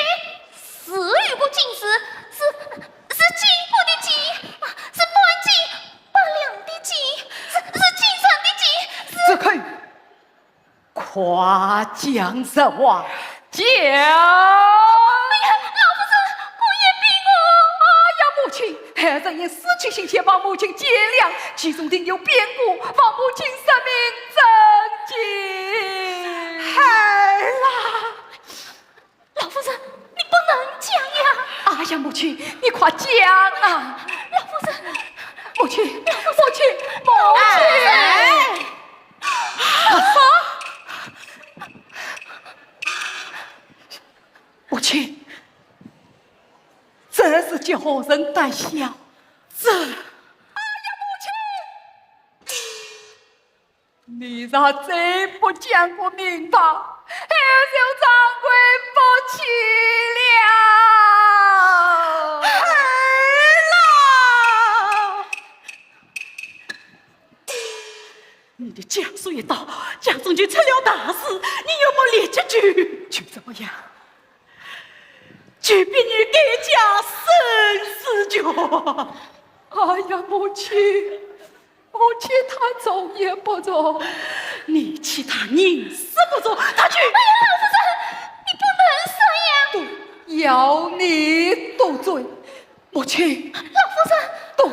是有个金字，是，是金国的金，啊，是半斤八两的斤，是，是斤秤的斤，是。住口！ 夸讲实话，讲。哎呀，老夫人，姑爷禀我。哎呀，母亲，孩儿也失去信心，望母亲见谅，其中定有变故，望母亲说明真情。孩儿啊， 老夫人，你不能讲呀！哎呀，母亲，你快讲啊！老夫人，母亲，母亲，母亲！哎！啊！母亲，这是叫何人得晓？这……哎呀，母亲！ 你若再不讲个明白，孩儿就长跪不起了。孩儿啊！你的家书一到，家中就出了大事，你有没有立即去？去怎么样？ 就逼你改嫁沈世钧。哎呀，母亲，母亲她容也不容。你气她人死不容，她就……哎呀，老夫人，你不能说呀。对，要你多嘴。母亲，老夫人，对，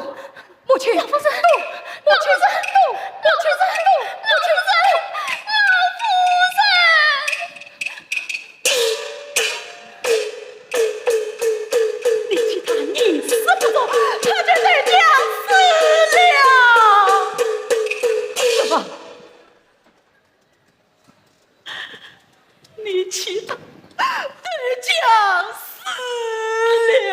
母亲，老夫人，动！母亲，动！母亲，动！母亲，动！老夫人，你气她人死不容，她就得将死了。什么？ 你气她得将死了。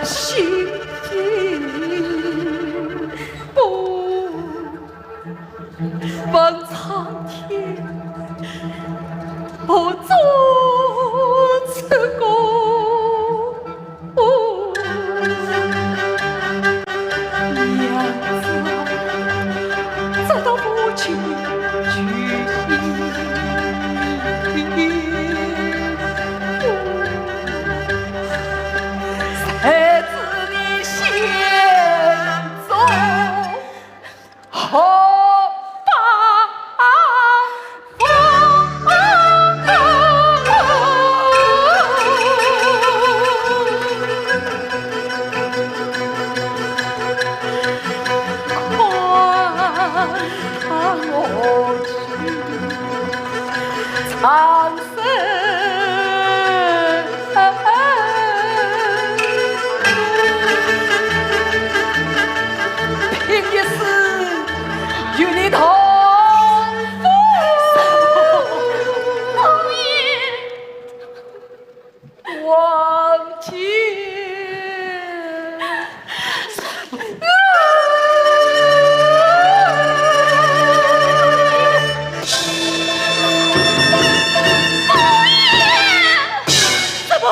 心不问苍天，不做此功。 娘子，这道父亲去心，谁知你心中何八 拼一死与你同父。王姐。什么？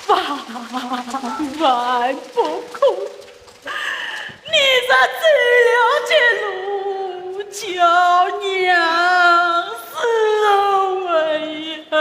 万万不可！你若走了这路，叫娘是何为呀？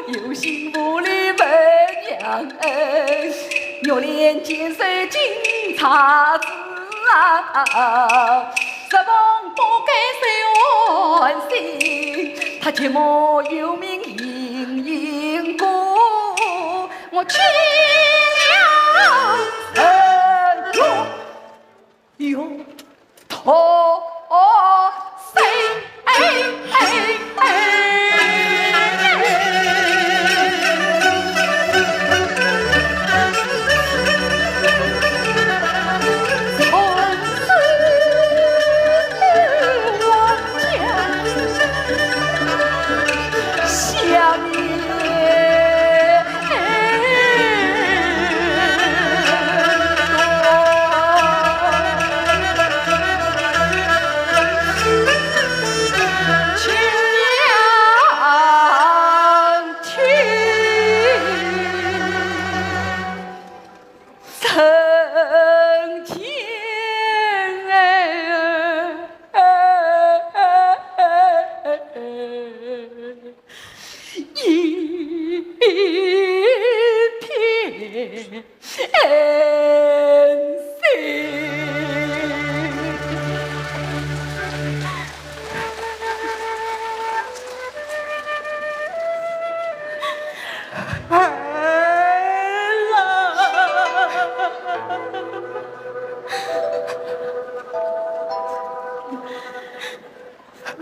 有心无力问娘恩，玉莲见受金钗子啊，日梦不该谁安心，她寂寞又名莺莺姑，我去了人哟。 哟，头谁？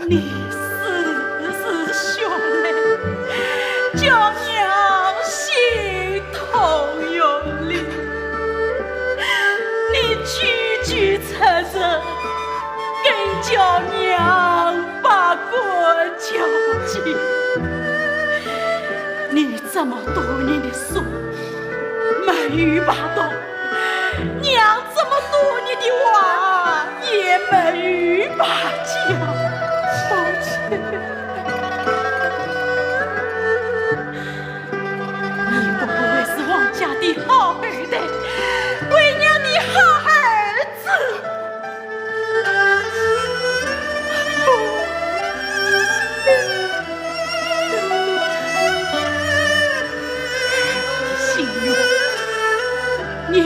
你时时下来，叫娘心痛欲裂。你句句出入，更叫娘百感交集。你这么多年的书，没有白读，娘 这么多年的话也没有白讲。你不过是王家的好后代，为娘的好儿子。 心愿，娘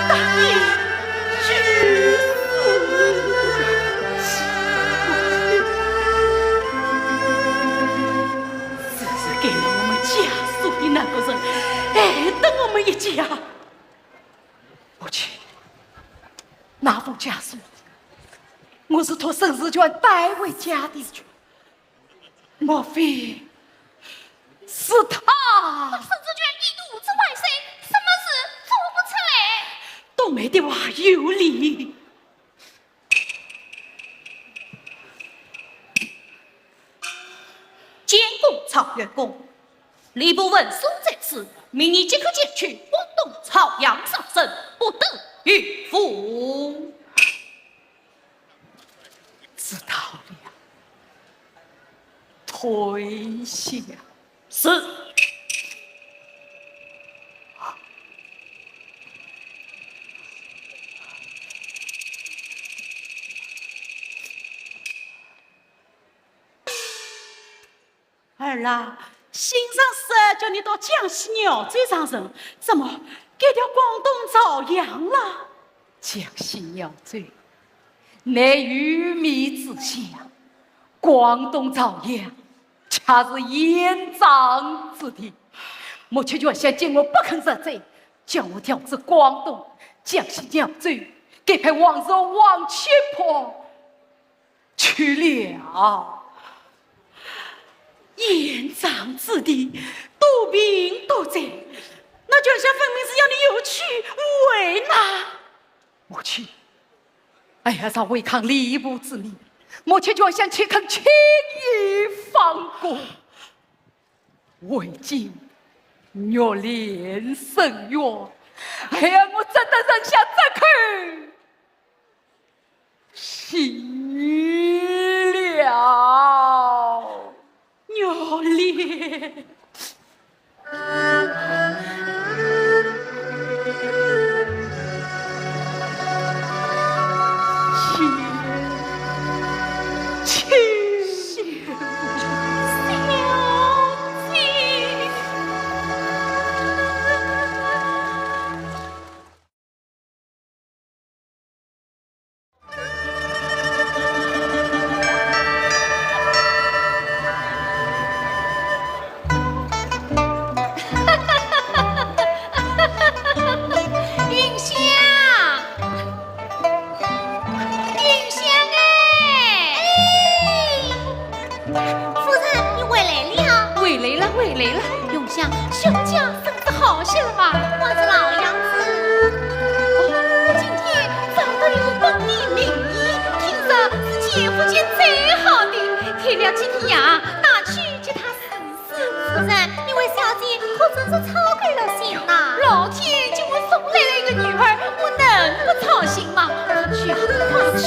答应去世。只是给了我们家书的那个人，害得我们一家。母亲，那封家书，我是托沈志全带回家的。 莫非是他？沈志全一肚子坏水，什么事做不出来？冬梅的话有理。监工曹元公，礼部文书在此，命你即刻前去广东朝阳上呈，不得逾赴。 知道了，退下。是。儿啊， 先生说叫你到江西饶州上呈，怎么改到广东朝阳了？江西饶州，乃鱼米之乡，广东朝阳却是烟瘴之地。母亲原想见我不肯入贼，叫我调至广东、江西饶州，改派王叔、王七婆 去了。烟瘴之地，多病多灾，那全相分明是要你有去无回呐。母亲，儿要是违抗礼部之命，母亲全相岂肯轻易放过？为今玉莲伸冤，儿我怎能忍下这口 气了。玉莲，气，气。名医，听说是前夫间最好的，开了几帖药，拿去给他试试。夫人，你为小姐可真是操碎了心呐！老天给我送来了一个女儿，我能不操心吗？快去，快去！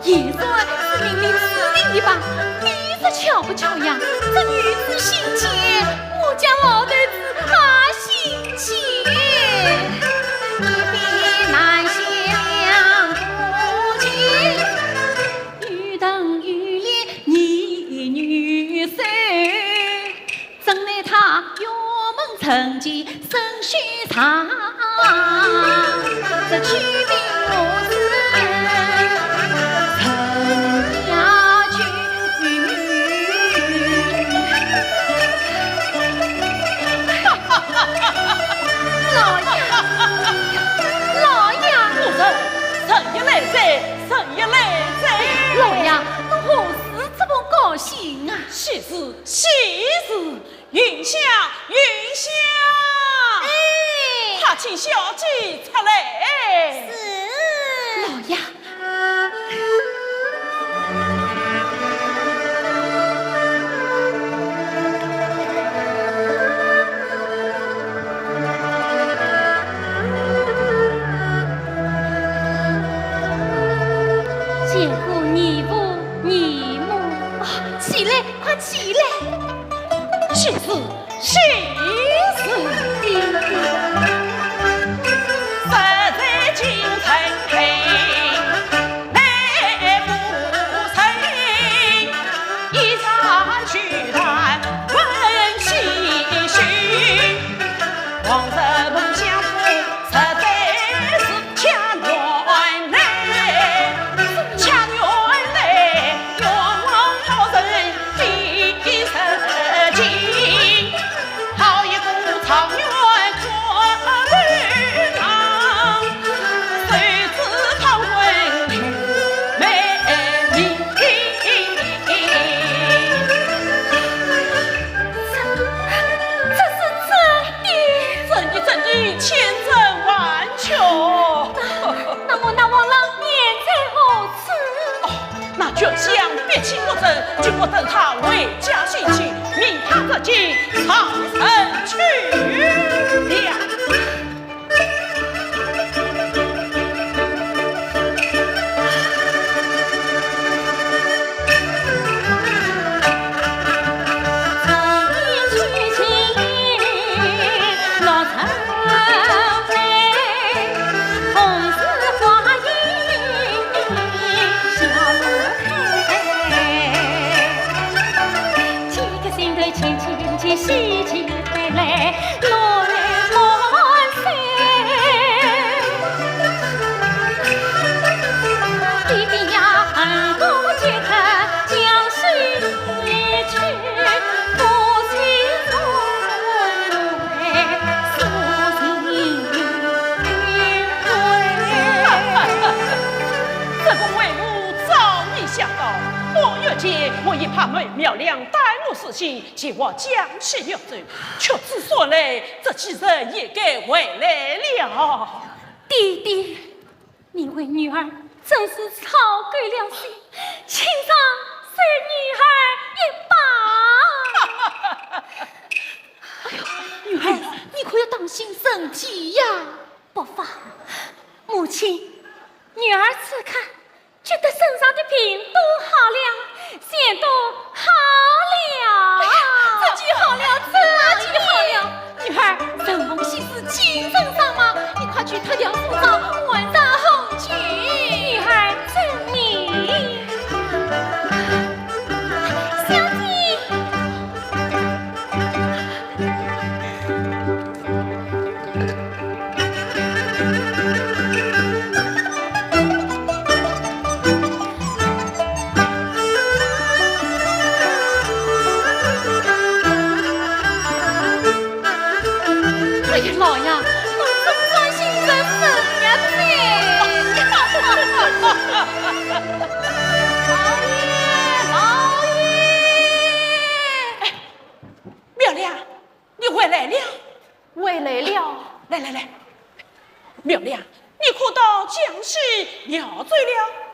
也算是命令死命的吧，你说巧不巧呀？这女子心贱，我家老头子也心贱。老爷，老爷。夫人，人也来哉，人也来哉。老爷，你何事这般高兴啊？喜事，喜事！ 云香，云香！哎。快请小姐出来。是。老爷。见过义父义母。啊，起来，快起来。 喜事，喜事！这是真的？真的，真的，千真万确。那，那么那王郎现在何处？哦，那绝想别期不准，就不等他回家休去，命他着急上船去了。这个为母早已想到，我越界，我一派美妙两代我事情， 既往江西要走，却只说来这几日也该回来了。爹爹，你为女儿真是操够了心，请饶受女儿一拜。哎呦，女儿，你可要当心身体呀！不妨，母亲，女儿此刻 觉得身上的病都好了，全都好了。哎呀，这就好了，这就好了。女儿，承蒙喜事请人上马，你快去脱掉服装，换上红巾。女儿遵命。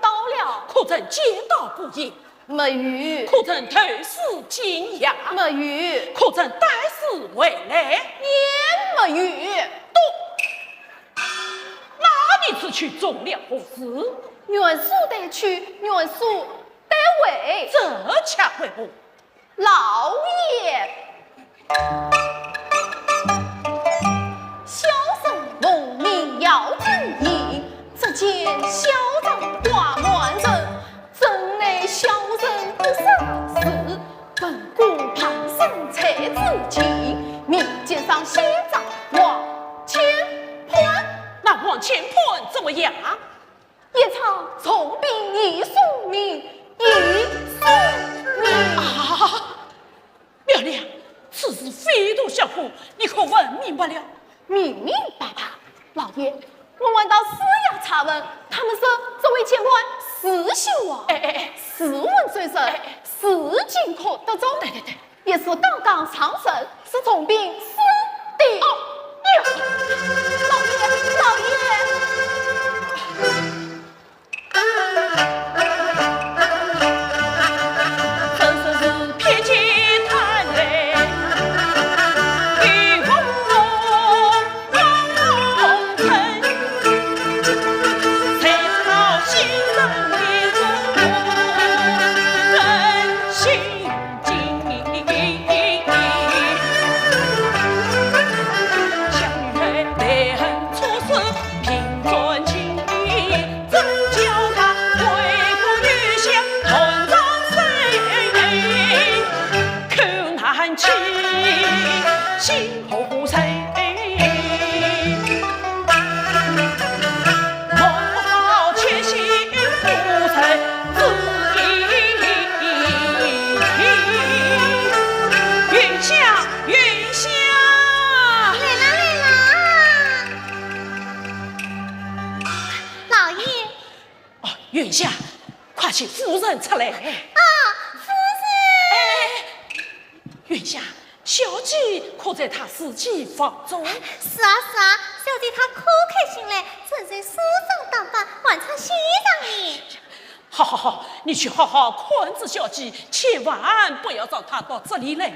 到了。可曾见到姑爷？没有。可曾投书见驾？没有。可曾带书回来？也没有。嘟！那你此去做了何事？原书带去，原书带回。这却为何？ 老爷。小人奉命要进言，只见小人挂满人，城内小人不识字，文官旁生才子建，面前上写着王乾潘。那王乾潘怎么样？ 一场重病已送命，已送命。啊，苗良，此事非同小可，你可问明白了？明明白白，老爷，我问到四衙差人，他们说这位乾潘是姓王，哎，哎，哎。是文罪人，哎，哎。是进可得中。对，对，对。 也是刚刚上任，是重病死的。哦，哎呀，老爷，老爷。来啦，来啦！老爷。哦，云香，快请夫人出来。啊，夫人！哎，云香，小姐可在她自己房中？是啊，是啊，小姐她可开心了，正在梳妆打扮，还穿新衣裳呢。好好好，你去好好看着小姐，千万不要让她到这里来。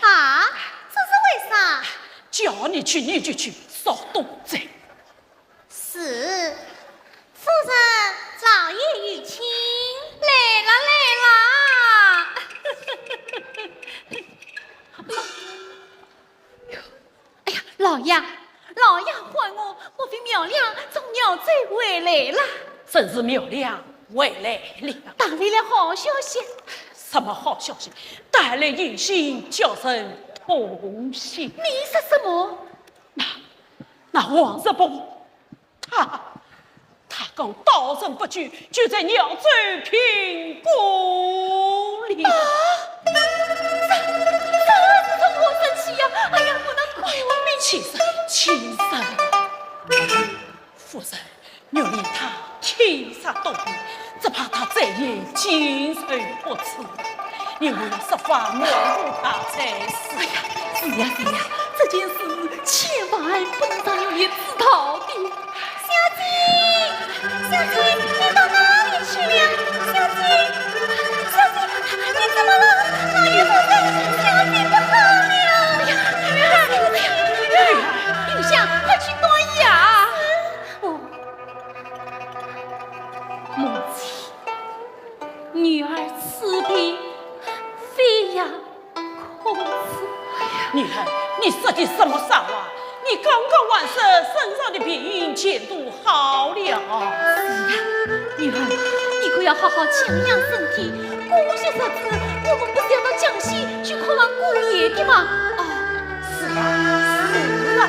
啊，这是为啥？叫你去你就去，少多嘴。 是，夫人，老爷有请。来了，来了。哎呀，老爷，老爷唤我，莫非苗良从饶州回来了？正是苗良回来了。带来了好消息。什么好消息？带来有信叫人同行。你说什么？那 那王石峰，他，他刚到任不久，就在饶州病故了。啊，这，这是从何说起呀？哎呀，我那苦命！起身，起身。夫人， 原来他天煞多病，只怕他再也经受不住，你还要设法安慰他才是。哎呀，是呀，是呀，这件事千万不能让老爷知道的。小姐，小姐，你到哪里去了？小姐，小姐，你怎么了？老爷不在，小姐不好了。哎呀，哎呀，哎呀，哎呀，云香，快去端药。 哦，母亲，女儿此病，非药可治。女儿，你说的什么傻话？你刚刚还说身上的病全都好了。是呀，女儿，你可要好好静养身体，过些日子我们不是要到江西去看望姑爷的吗？哦，是啊，是啊。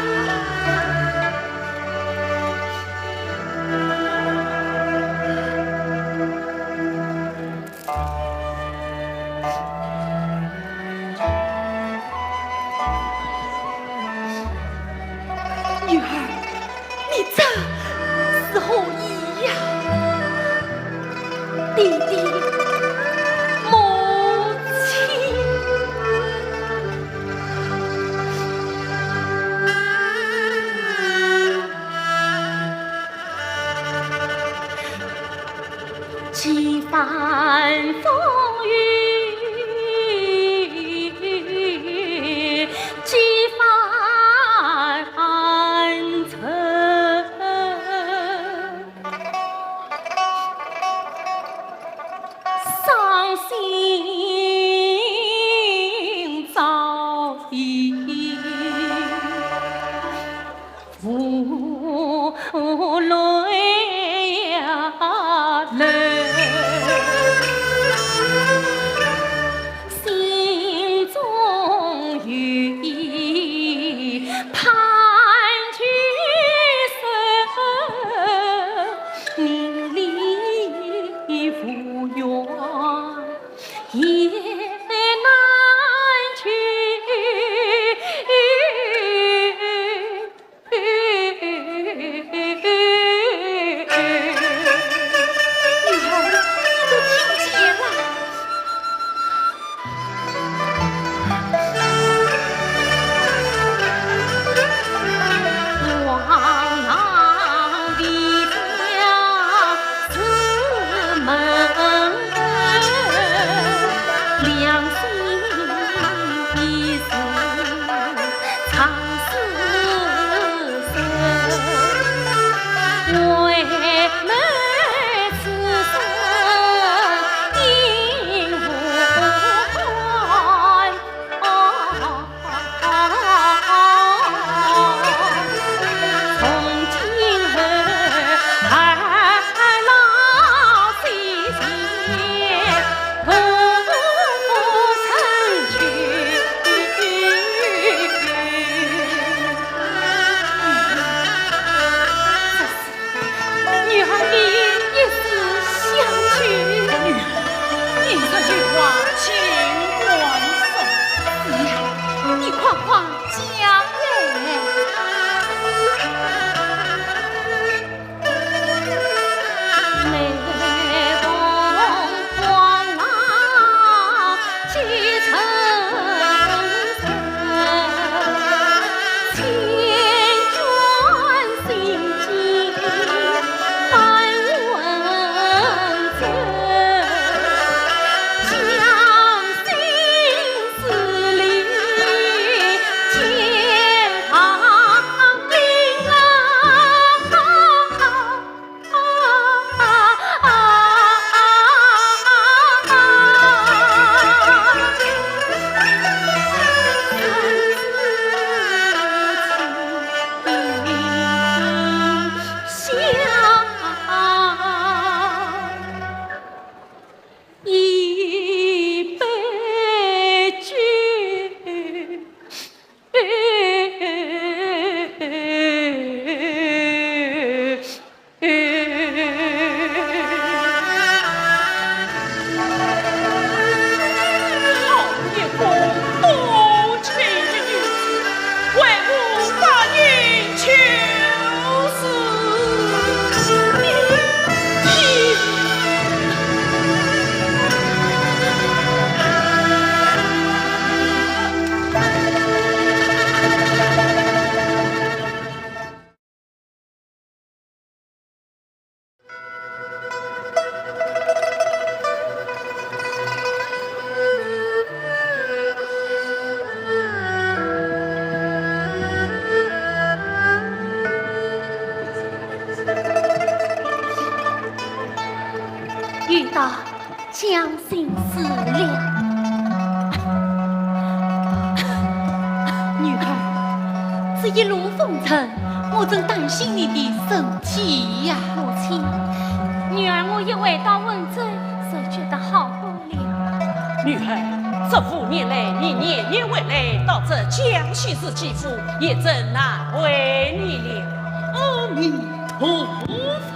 女儿，你这是何意呀？爹爹，母亲。几番风雨几番愁，伤心早已 无泪呀泪，心中有意盼君收，名利无缘也难求。 女儿，你都听见了。女儿的一世相许。女儿，你这句话尽管说。是呀，你快快讲来。遇到 将心事了。女儿，这一路风尘，我真担心你的身体呀。母亲，女儿我一回到温州，就觉得好多了。女儿，这五年来，你年年回来，到这江西市几乎也真难为你了。阿弥陀佛。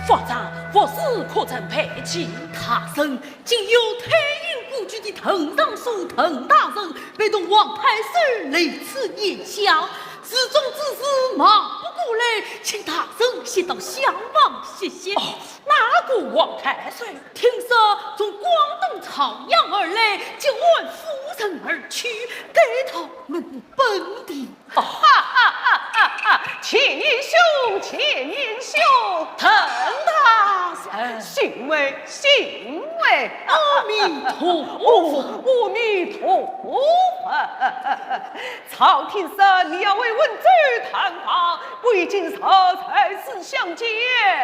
方丈，佛事可曾备齐？大人， 今有太平故居的藤上书藤大人陪同王太守来此演讲，寺中之事忙不过来，请大人先到厢房歇歇。哦，哪个王太守？听说从广东潮阳而来，结伴夫人而去，该逃难不本地。哦，哈哈哈哈哈！钱英雄，钱英雄，藤大人，哎。请问行为。阿弥陀佛，阿弥陀佛。朝廷说你要为文州探访，不，今日在此相见。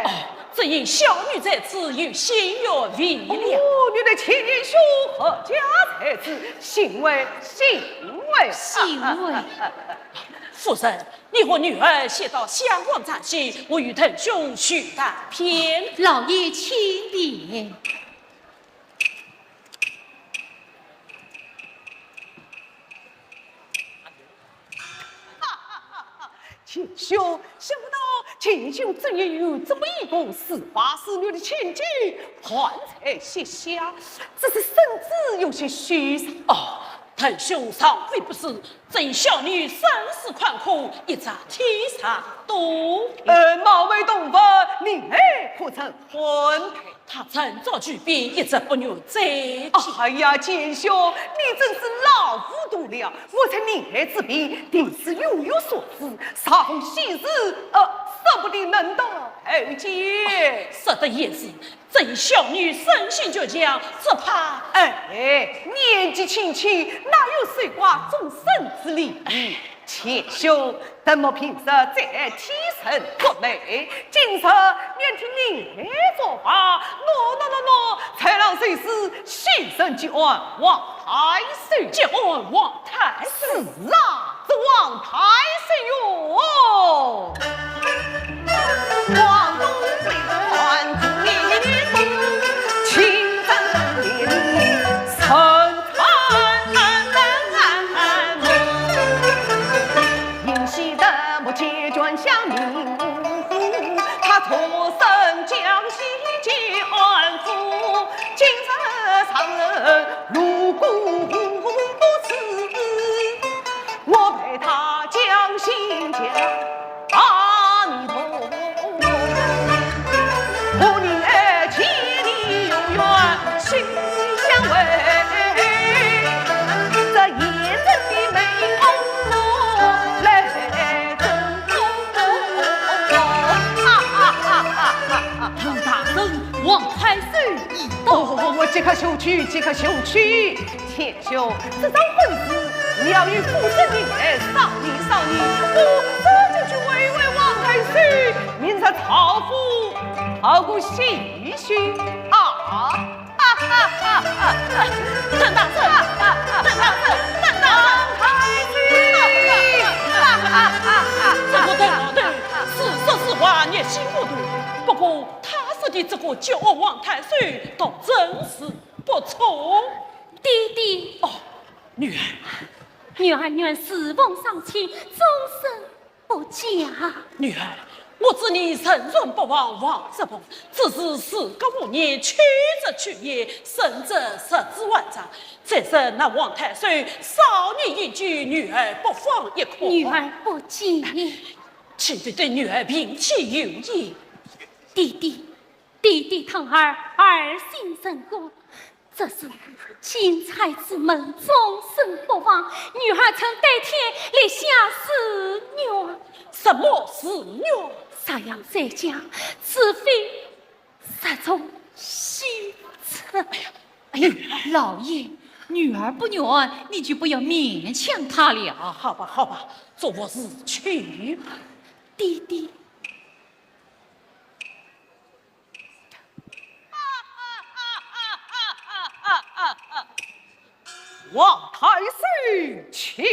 哦，只因小女在此有心愿未了。哦，你的前年兄何家在此？行为，行为。行为。夫人，你和女儿先到厢房暂歇，我与堂兄叙谈片刻。老爷请便。前兄，想不到前兄竟然有这么一个似花似玉的千金，还在膝下，只是身子有些虚弱。哦，堂兄尚未不知， 这小女身世坎坷，一直体弱多病。呃，冒昧东问，你儿可曾婚配？她曾遭拒，便一直不愿再见。哎呀，前兄，你真是老糊涂了。我猜你儿之病，定是有所所思，煞逢喜事，呃，说不定能得好见。说得也是， 这小女身心俱强，只怕……哎，年纪轻轻，哪有守寡终身之理？前兄，等我平日再提升国美，今日免听你儿作罢。喏，喏，喏，喏，在上就是喜迎吉安王太师。吉安王太师？是啊，这王太师哟。 我陪她将心交。阿弥陀佛，我女儿千里有缘，心相会，这贤人的美梦来成。唐大人，王太师已到。哦，我即刻就去，即刻就去。 前兄，这桩婚事，你要与夫人你儿商议商议，我这就去慰慰王太师，明日朝府讨个喜讯啊！哈哈哈哈！唐大人，唐大人，唐大人！哈哈哈哈！这个对老头，是说实话，热心不多。不过他说的这个吉安王太师，倒真是不错。 爹爹。哦，女儿。女儿愿侍奉上卿，终身不嫁。女儿，我知你人善不忘王之恩，只是时隔五年，去则去也，生则失之万丈。再说那王太师少年隐居，女儿不妨一看。女儿不见。请爹爹对女儿屏气有言。爹爹，爹爹疼儿，儿心甚苦。 这是金钗之门，终身不忘。女儿曾对天立下誓愿。什么誓愿？洛阳簪，除非雪中行春。哎呀，哎呀，老爷，女儿不愿，你就不要勉强她了。好吧，好吧，做我自去。爹爹。 王太师，请。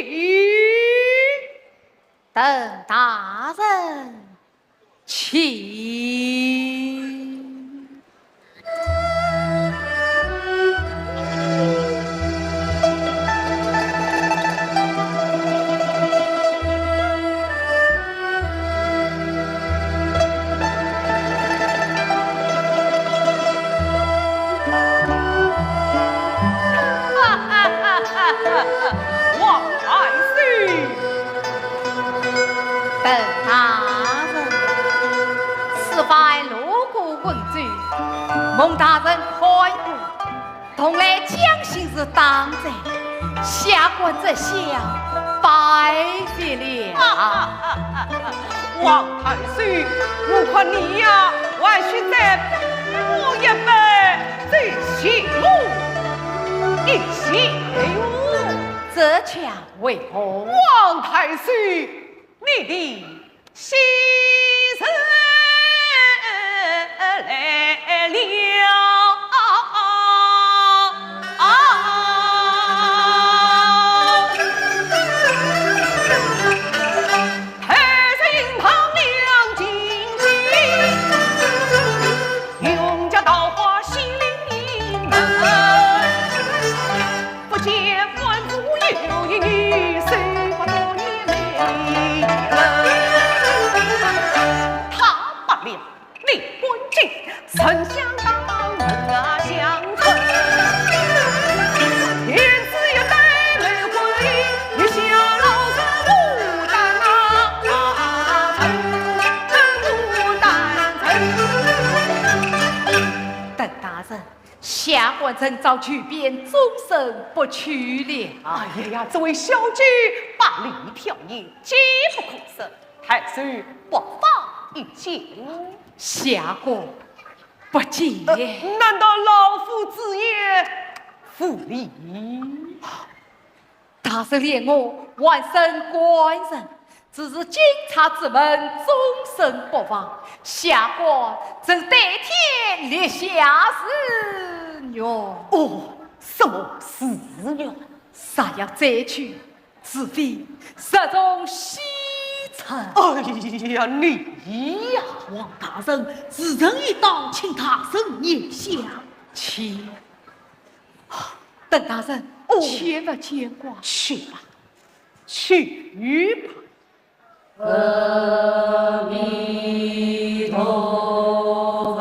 唐大人，请。 王太师。唐大人，此番路过温州，蒙大人看顾， 同来将心事当真，下官这厢拜谢了。王太师，我看你呀，还需再补一杯。下为何？王太师，你的喜事来了。他罢了，你本君，丞相当门啊相称，天子一代玫瑰，你下老臣牡丹啊，牡丹城。 等大人，下官趁早求便，终身不去了。哎呀呀，这位小姐百里挑一，机不可失，太守不妨一见。下官不见。呃，难道老夫子言无礼？ 大人怜我，还生官人，只是金钗之门，终身不忘。下官只代天立下誓愿。哦，什么誓愿？若要再去，除非日中西沉。哎呀，你呀！王大人，时辰已到，请大人念香。请。 等大人，哦，切勿见怪。去吧，去吧。阿弥陀佛。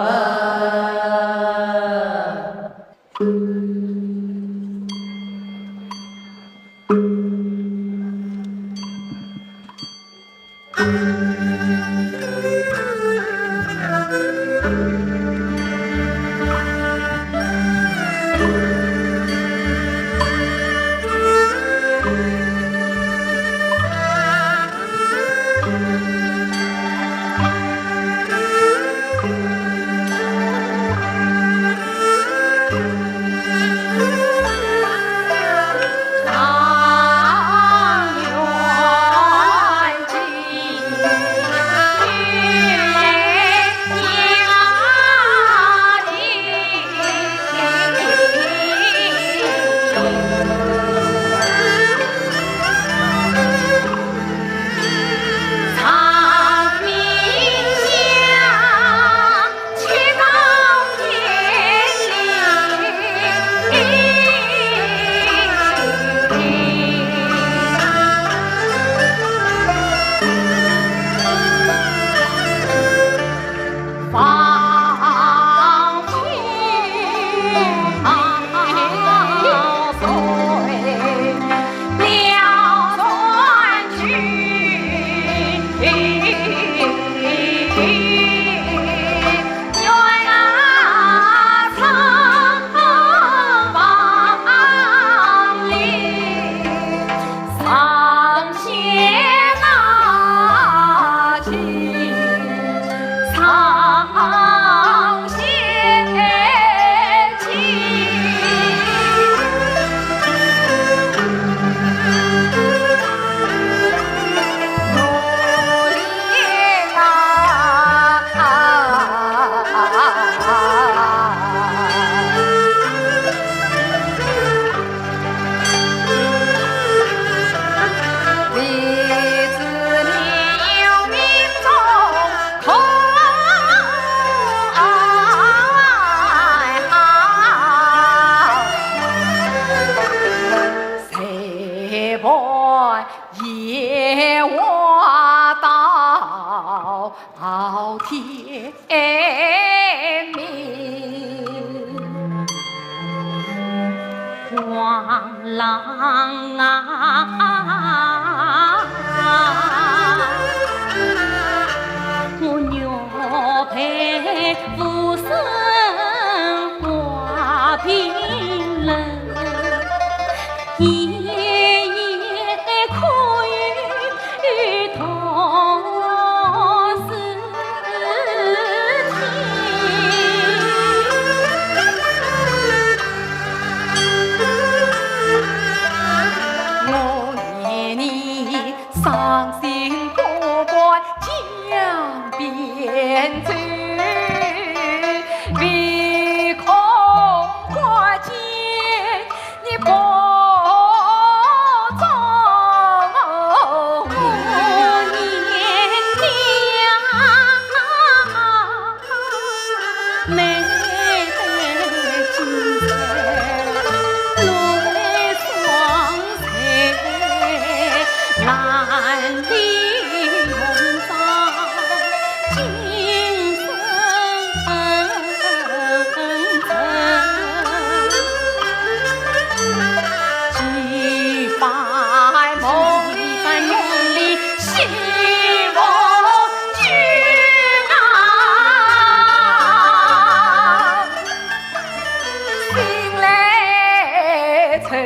哎，喂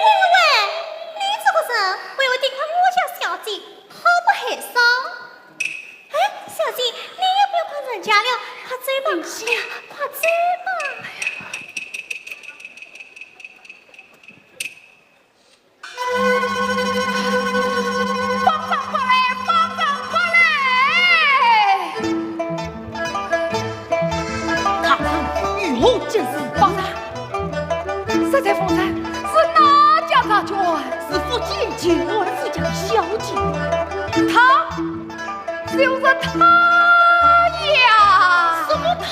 喂喂，你这个人，为了抵抗我家小姐，好不害臊。哎，小姐，你也不要管人家了，快走吧。哎呀，快走吧。 方丈快来，方丈快来！大人，有何急事？方丈，实在方丈，是哪家大脚案？是福建靖安世家的小姐。她？ 就是她呀！什么她？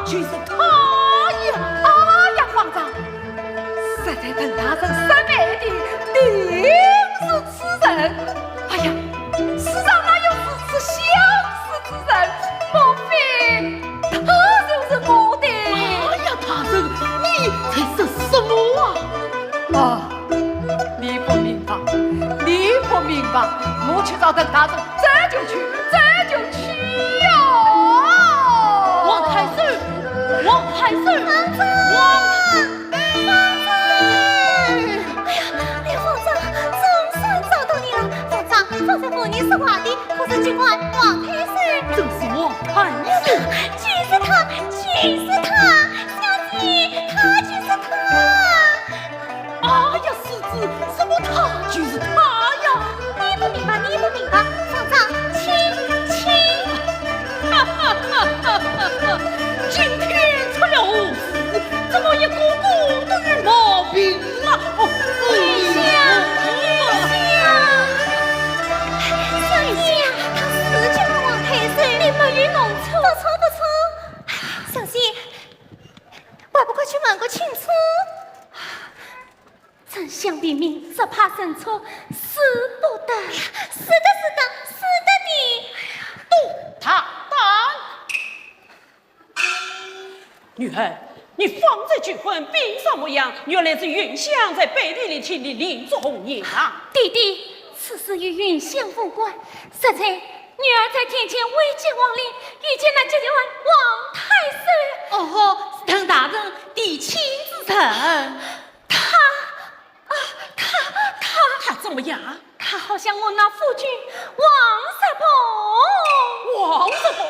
就是她呀！哎呀，方丈，实在等大人说媒的，定是此人。哎呀，世上哪有如此相似之人？莫非她就是我的？哎呀，大人，你在说什么啊？啊，你不明白，你不明白，我去找鄧大人， 这就去，这就去哟！王太守，王太守，方丈，方丈！哎呀，哎呀，方丈，总算找到你了。方丈，方丈和你说话的可是郡安王太守？正是王太守。就是他，就是他，小姐，他就是他。 哎呀，世子，什么他就是他呀？你不明白，你不明白，方丈，请，请。哈哈哈哈哈哈！今天出了何事？怎么一个个都有毛病啊？哦，哎呀，哎呀，小姐，他是郡安王太守，你没有弄错。不错，不错。小姐， 还不快去问个清楚？丞相明明只怕人错，使不得。是的，是的，是的呢。都大胆！女儿，你方才求婚，凭什么样？原来是云香在背地里替你另作红颜啊！爹爹，此事与云香无关，实在女儿在天前为救亡灵，遇见那救亡王太守。哦吼，是鄧大人提亲之人。他，啊，他，他，他怎么样？他好像我那夫君王石凤。王石凤？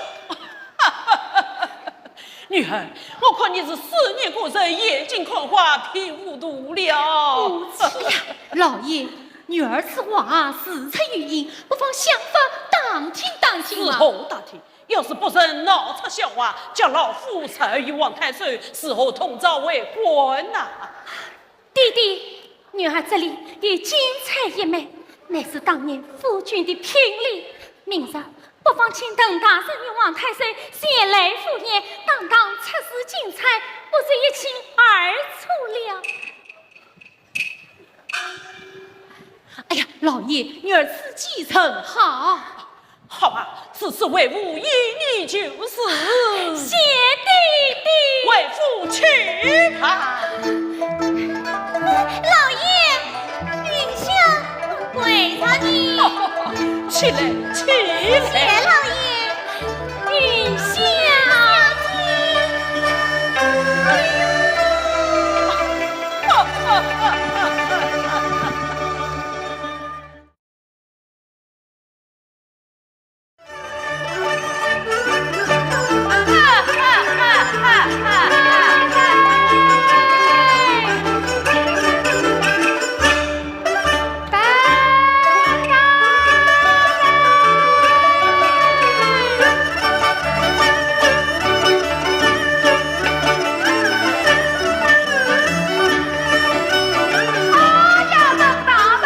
女儿，我看你是思念故人，眼睛看花，皮糊涂了。母亲呀，老爷， 女儿此话事出有因，不妨想法打听打听啊。如何打听？要是不慎闹出笑话，叫老夫侄儿与王太守事后同朝为官呐。爹爹，女儿这里有金钗一枚，乃是当年夫君的聘礼。明日不妨请鄧大人与王太守前来赴宴，当堂出示金不是一清二楚了。哎呀，老爷，女儿自己甚好。好啊，如此为父依你就是。谢爹爹。为父去吧。老爷，云香跪着呢。起来，起来。谢老爷。 云香。哎呀，王大人，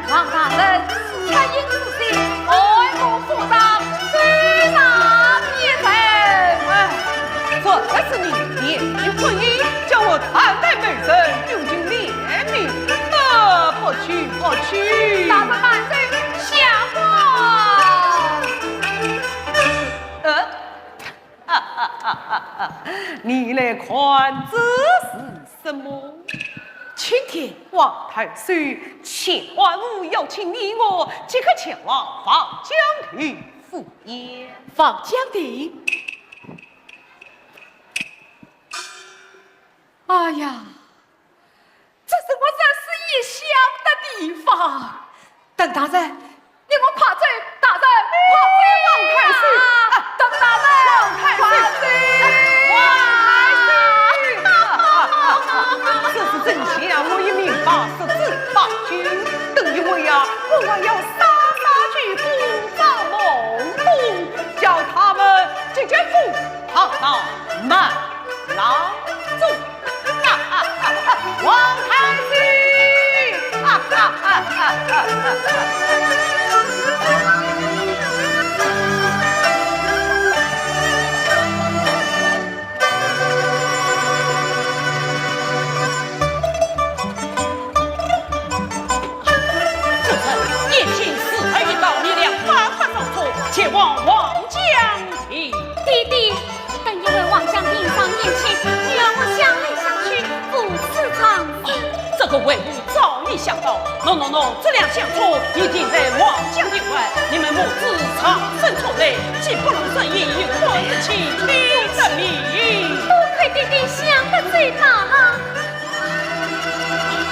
王大人，是恻隐之心，爱护夫人，罪大必承。哎，这个是你年幼不义，叫我看待美人，用尽怜悯，那不去，不去。大人慢走，下官。呃，你来看这是什么？青天。王太师，千万不要请你我即刻前往王将军府。王将军？哎呀， 这是我日思夜想的地方。邓大人，你们快走，大人，快走！王太师，啊，邓大人，王太师，快走！王太师，这是真相，我已明白，十之八九。等一会呀，我还要杀杀去，不找梦中，叫他们这家伙跑到南廊中。 王太师，夫人，眼前是二一道，你俩快快上车，前往王将军。爹爹， 等一会王将军上宴请，女儿我想来想去，无处藏身。这个为父早已想到，喏喏喏，这辆香车一定在王将军外，你们母子藏身车内，既不露声音，又可以听得明。多亏爹爹想得周到啊！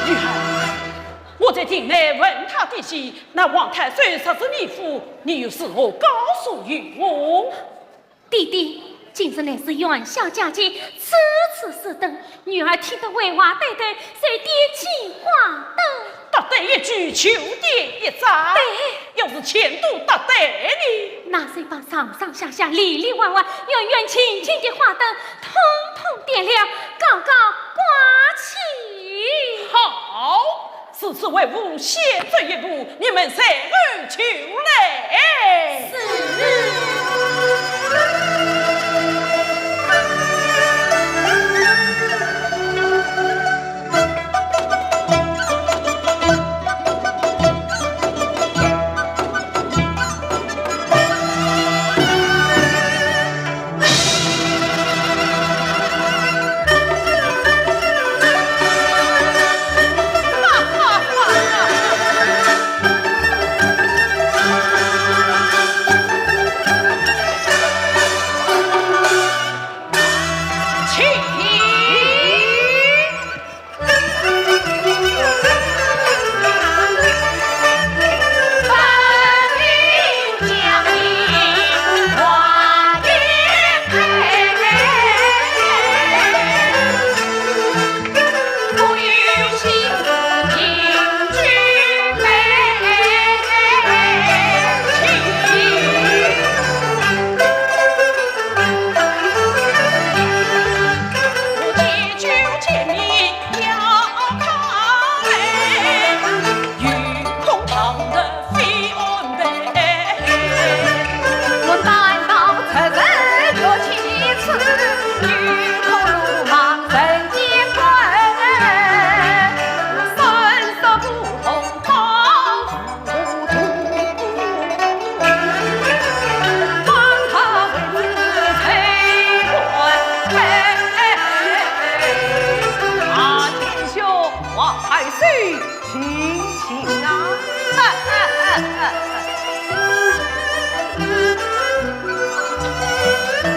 女儿，我在厅内问他的信，那王太师说是你父，你又如何告诉于我？ 爹爹，今日乃是元宵佳节，处处是灯，女儿听得回话对头，就点起花灯。搭对一句就点一盏。对。要是全都搭对呢？那就把上上下下、里里外外、远远近近的花灯，统统点了，高高挂起。好。 如此为父先走一步，你们随后就来。是。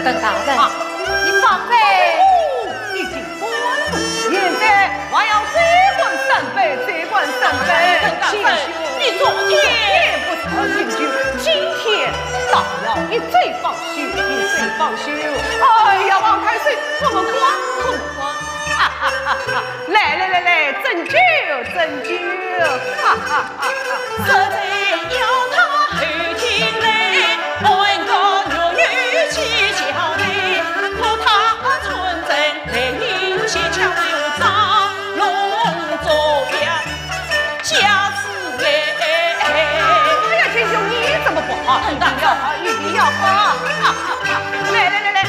等大人，啊，你放呗。哦，已经关了，现在还要再关三杯，再关三杯。等大人，你昨天，昨天不曾饮酒，今天倒要一醉方休，一醉方休。哎呀，王太师，我们关，我们关。哈哈哈哈！来来来来，斟酒，斟酒。哈哈哈哈！ 哎呀，这酒你怎么不喝？一定要喝，一定要喝！来来来来，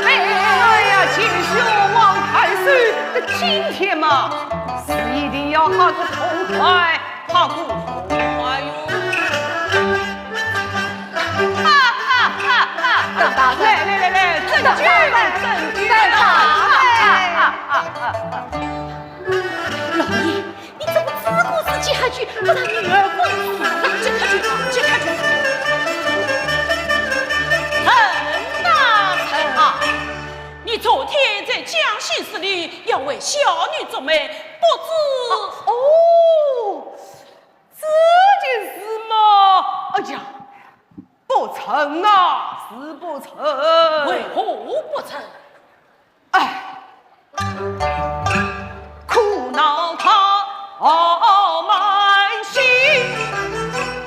哎呀，贤婿王太师，这今天嘛，是一定要喝个痛快，喝个痛快哟！哈哈哈哈哈！来来来来，斟酒，斟酒！哈哈哈哈哈！ 老爷，你怎么自顾自接下去，把他女儿放肆？接下去，接下去。陈大人啊，你昨天在江西寺里要为小女做媒，不知……哦，这件事嘛，哎呀，不成啊，是不成。为何不成？ 哎，苦恼他傲慢心，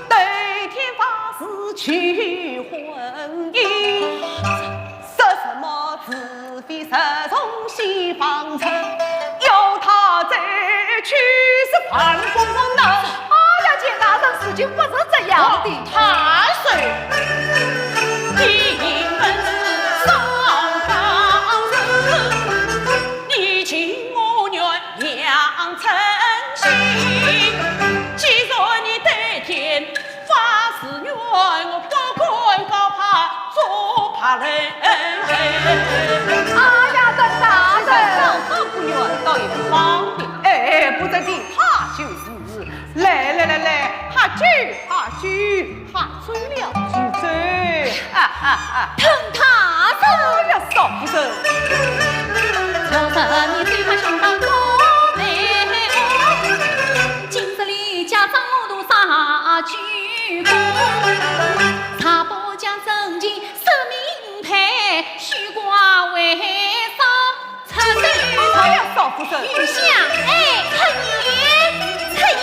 对天发誓去婚姻，说什么自非十重西方人，要他再去是犯不能。哎呀，钱大人，事情不是这样的。太岁。 哎呀，陈大人，上好不愿，倒也不方便。哎，不争的，他就是。 来来来来，喝酒，喝酒，喝醉了就走。啊啊啊！陈大人。哎呀，少夫人。哎呀，少夫人。哎呀，少夫人。哎，出言，出言。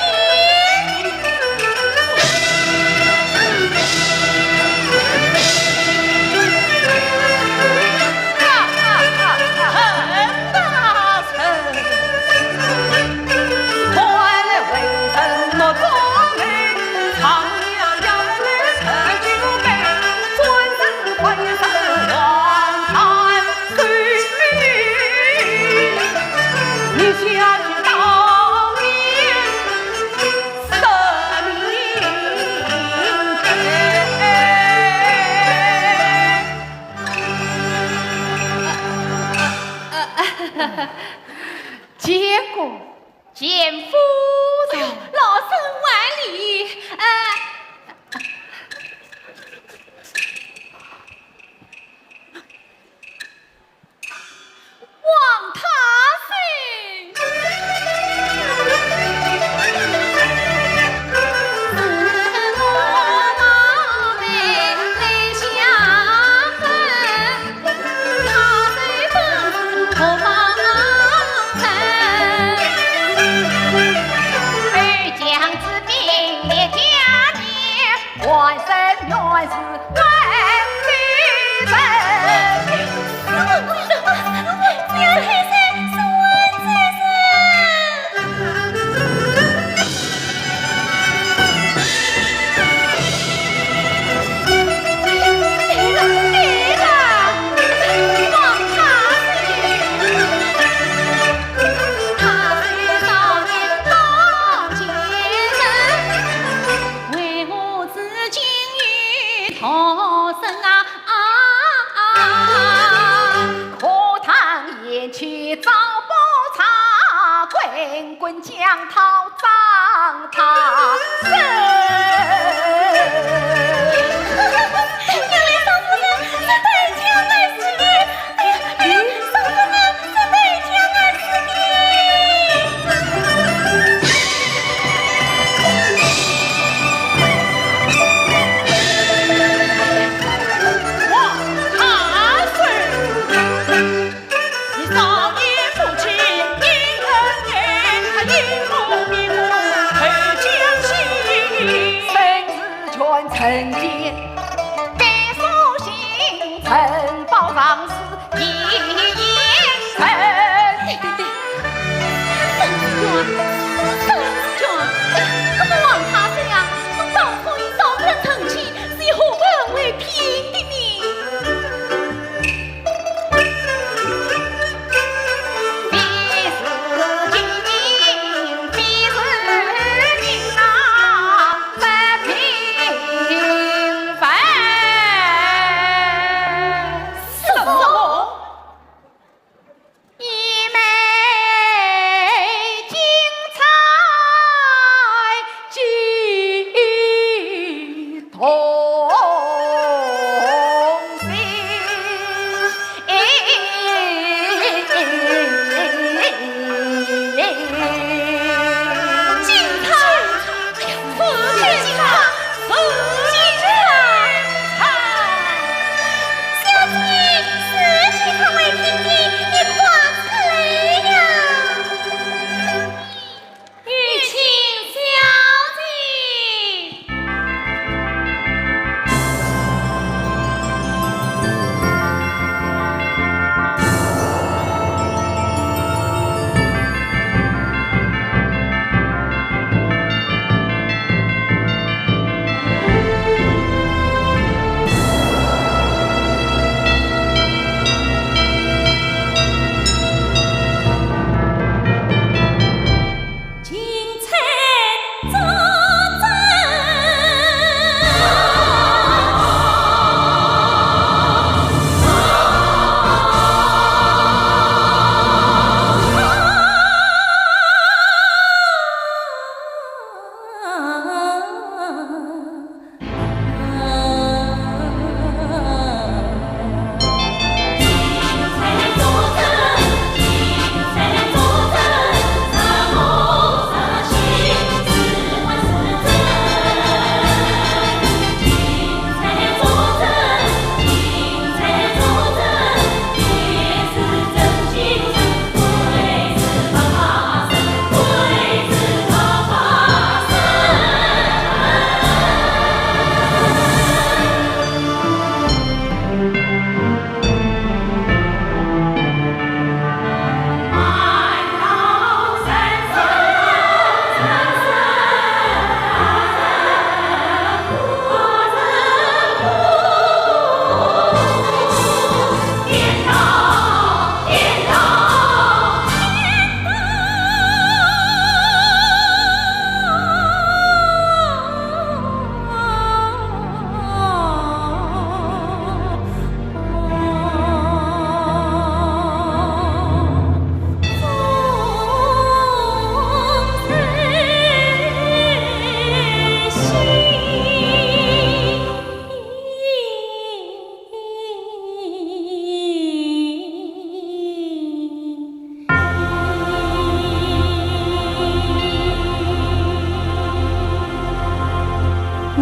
见过。见夫人。老身还礼。啊。 王太师。将讨张太师。原来少夫人是代将来是的，哎呀，哎呀，少夫人是代将来是的。王太师。 你少年夫妻恩恩爱，因父比母后将心。生死全成全，甘肃行，城堡上是一一成。生死全，生死全，哎呀，搿么王太师呀，侬当初与少夫人成亲，是以何物为凭的呢？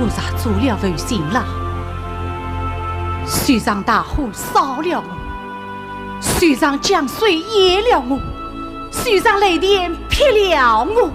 我若做了负心郎，就像大火烧了我，就像江水淹了我，就像雷电劈了我。